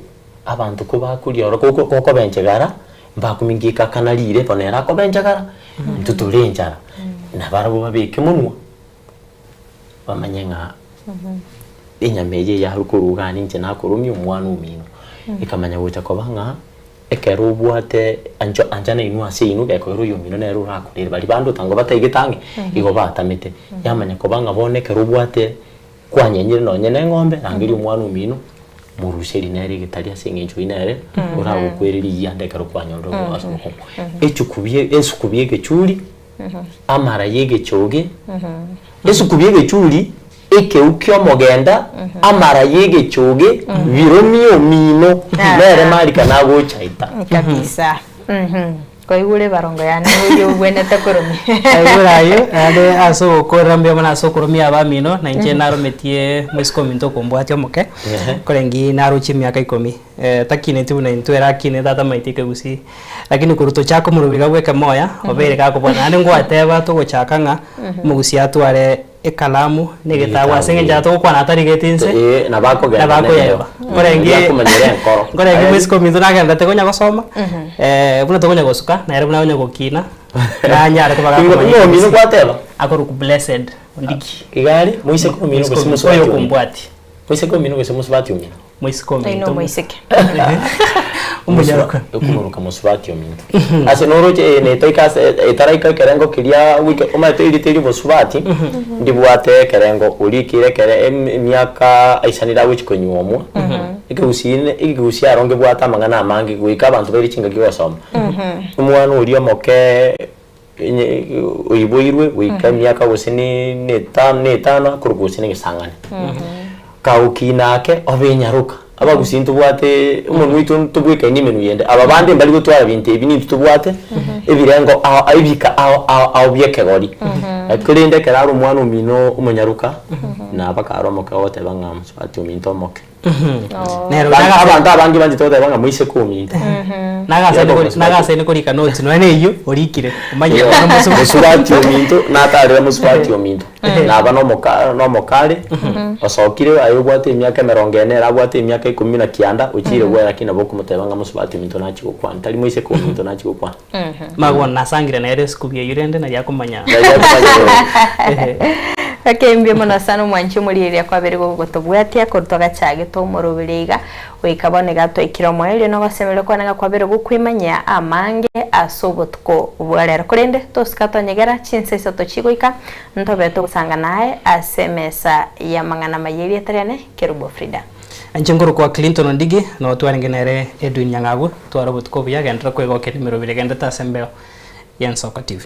abanto kobakoria oro koko kokoba enchegara, mbakominkia ekakana rire bono ere akoba enchegara, intwe tore enchara. Nabarabwo babeke monwa, bamanye ng'a enyama eye eyarwa korwa iga ninche nakoromia omwana omino. Ekamanya gocha koba ng'a ekero obwate ancho anchana inwe ase inwe gekogera oyomino nere orakorere baria bande otango bataigete ang'e igo batamete. Yamanya koba ng'a bono ekero obwate kwanyenyire nonye na eng'ombe rangeria omwana omino moruserie nere egetari ase eng'encho oyio nere oragokwere rigiya ande ekero kwanyorire ase obokong'u. Echukubi esukubi ya egechuri. amara y'egechoge, esukubi y'egechuri, ekeu ki'omogenda, amara y'egechoge, biromio omino, nere Marika nagocha ita. Kabisa. Mhm. Kwaigure ebarongo yane oyo obwenerete koromia. Aigure ayio, naende ase ogokorera mbuya mono ase okoromia abamino, na inche narometie moiseke ominto okombwatia omoke, korenge narochie emiaka ikomi. Takineti buna intwe ere akinete atamaeti ekegusii. Lakini korwa tochaka omorobio iga bw'ekemoya, obeire gakobwana. Naende ngwateba togochaka ng'a omogusii atware ekalamu na egetabu ase eng'encho aya togokwana atarigeti inse, Eh, nabo akogenda nabo akoyeba. nero. Nkorenge Akomanyera enkoro. nkorenge moiseke ominto nagenderete konya gosoma, buna tokonya gosuka, nere buna akonya gokina, nanyare koba Ingo- gakomanya ingo omino ekegusii. gwateba? Akorokwa Blessed Ondiki. Iga are, moiseke omino Moiseke gose omino, mosubati oyo omino? okombwatia. Moiseke omino gose mosubati omino? Moiseke ominto. Oino omoiseke. Omonyaroka. Okomoroka mosubati ominto. Ase noroche eye netoika ase etaraika ekerengo keria goika omanyete erite ria obosubati ndibwate ekerengo orikire ekere emiaka aisanire agochi konyuomwa. Ekegusii ekegusii aro ngebwate amang'ana amange goika abanto baire chingaki gosoma. Omwana oria omoke onye oiboirwe goika emiaka gose ne ne etano na etano akorokwa gose na egesang'ani. Kagokina ake obe enyaroka. Abagusii ntobwate omonwe oito ntobwekaini emenwa yende. Aba bande mbari gotwara binto ebi nintwe tobwate ebirengo ao ebika ao ao ao bia ekegori. Korende ekero are omwana omino omonyaroka, nabo akare omoke ogoteba ng'a mosubati ominto omoke. Nero Ba- Abanto abange banchete goteba ng'a moiseke ominto. Nagasaine korika notes nonya na eyio orikire omanye Iyo, bono mosubati. mosubati ominto natarire mosubati ominto naba nomoka nomokare osokire aye obwate emiaka emerongo ene ere abwate emiaka ikomi na kianda ochire bwoye lakini nabo okomoteba ng'a mosubati ominto nachie gokwana tari moiseke ominto nachie gokwana. Mara bono nasangire nere esikubi eyio rende nari akomanya. Nari akomanya. Okay, mbuya mono sana omwanchi omorieria kwabere gogotobwatia korwa twagachagete omorobere iga goika bono iga twaikire omoerio na ogosemeria kwane ng'a kwabere gokwimanyia amange ase obotuko bwa rero korende tosika tonyegera chinsa isato chigoika ntobe togosanga naye ase emesa y'amang'ana amaya erieta riane Kerubo Frida. Inche nkorokwa Clinton Ondigi, noo twarenge nere Edwin Nyang'abu, tware obotuko obuya, genderera kwegokia nemeroberi egenderete ase embeo y'Ensoko TV.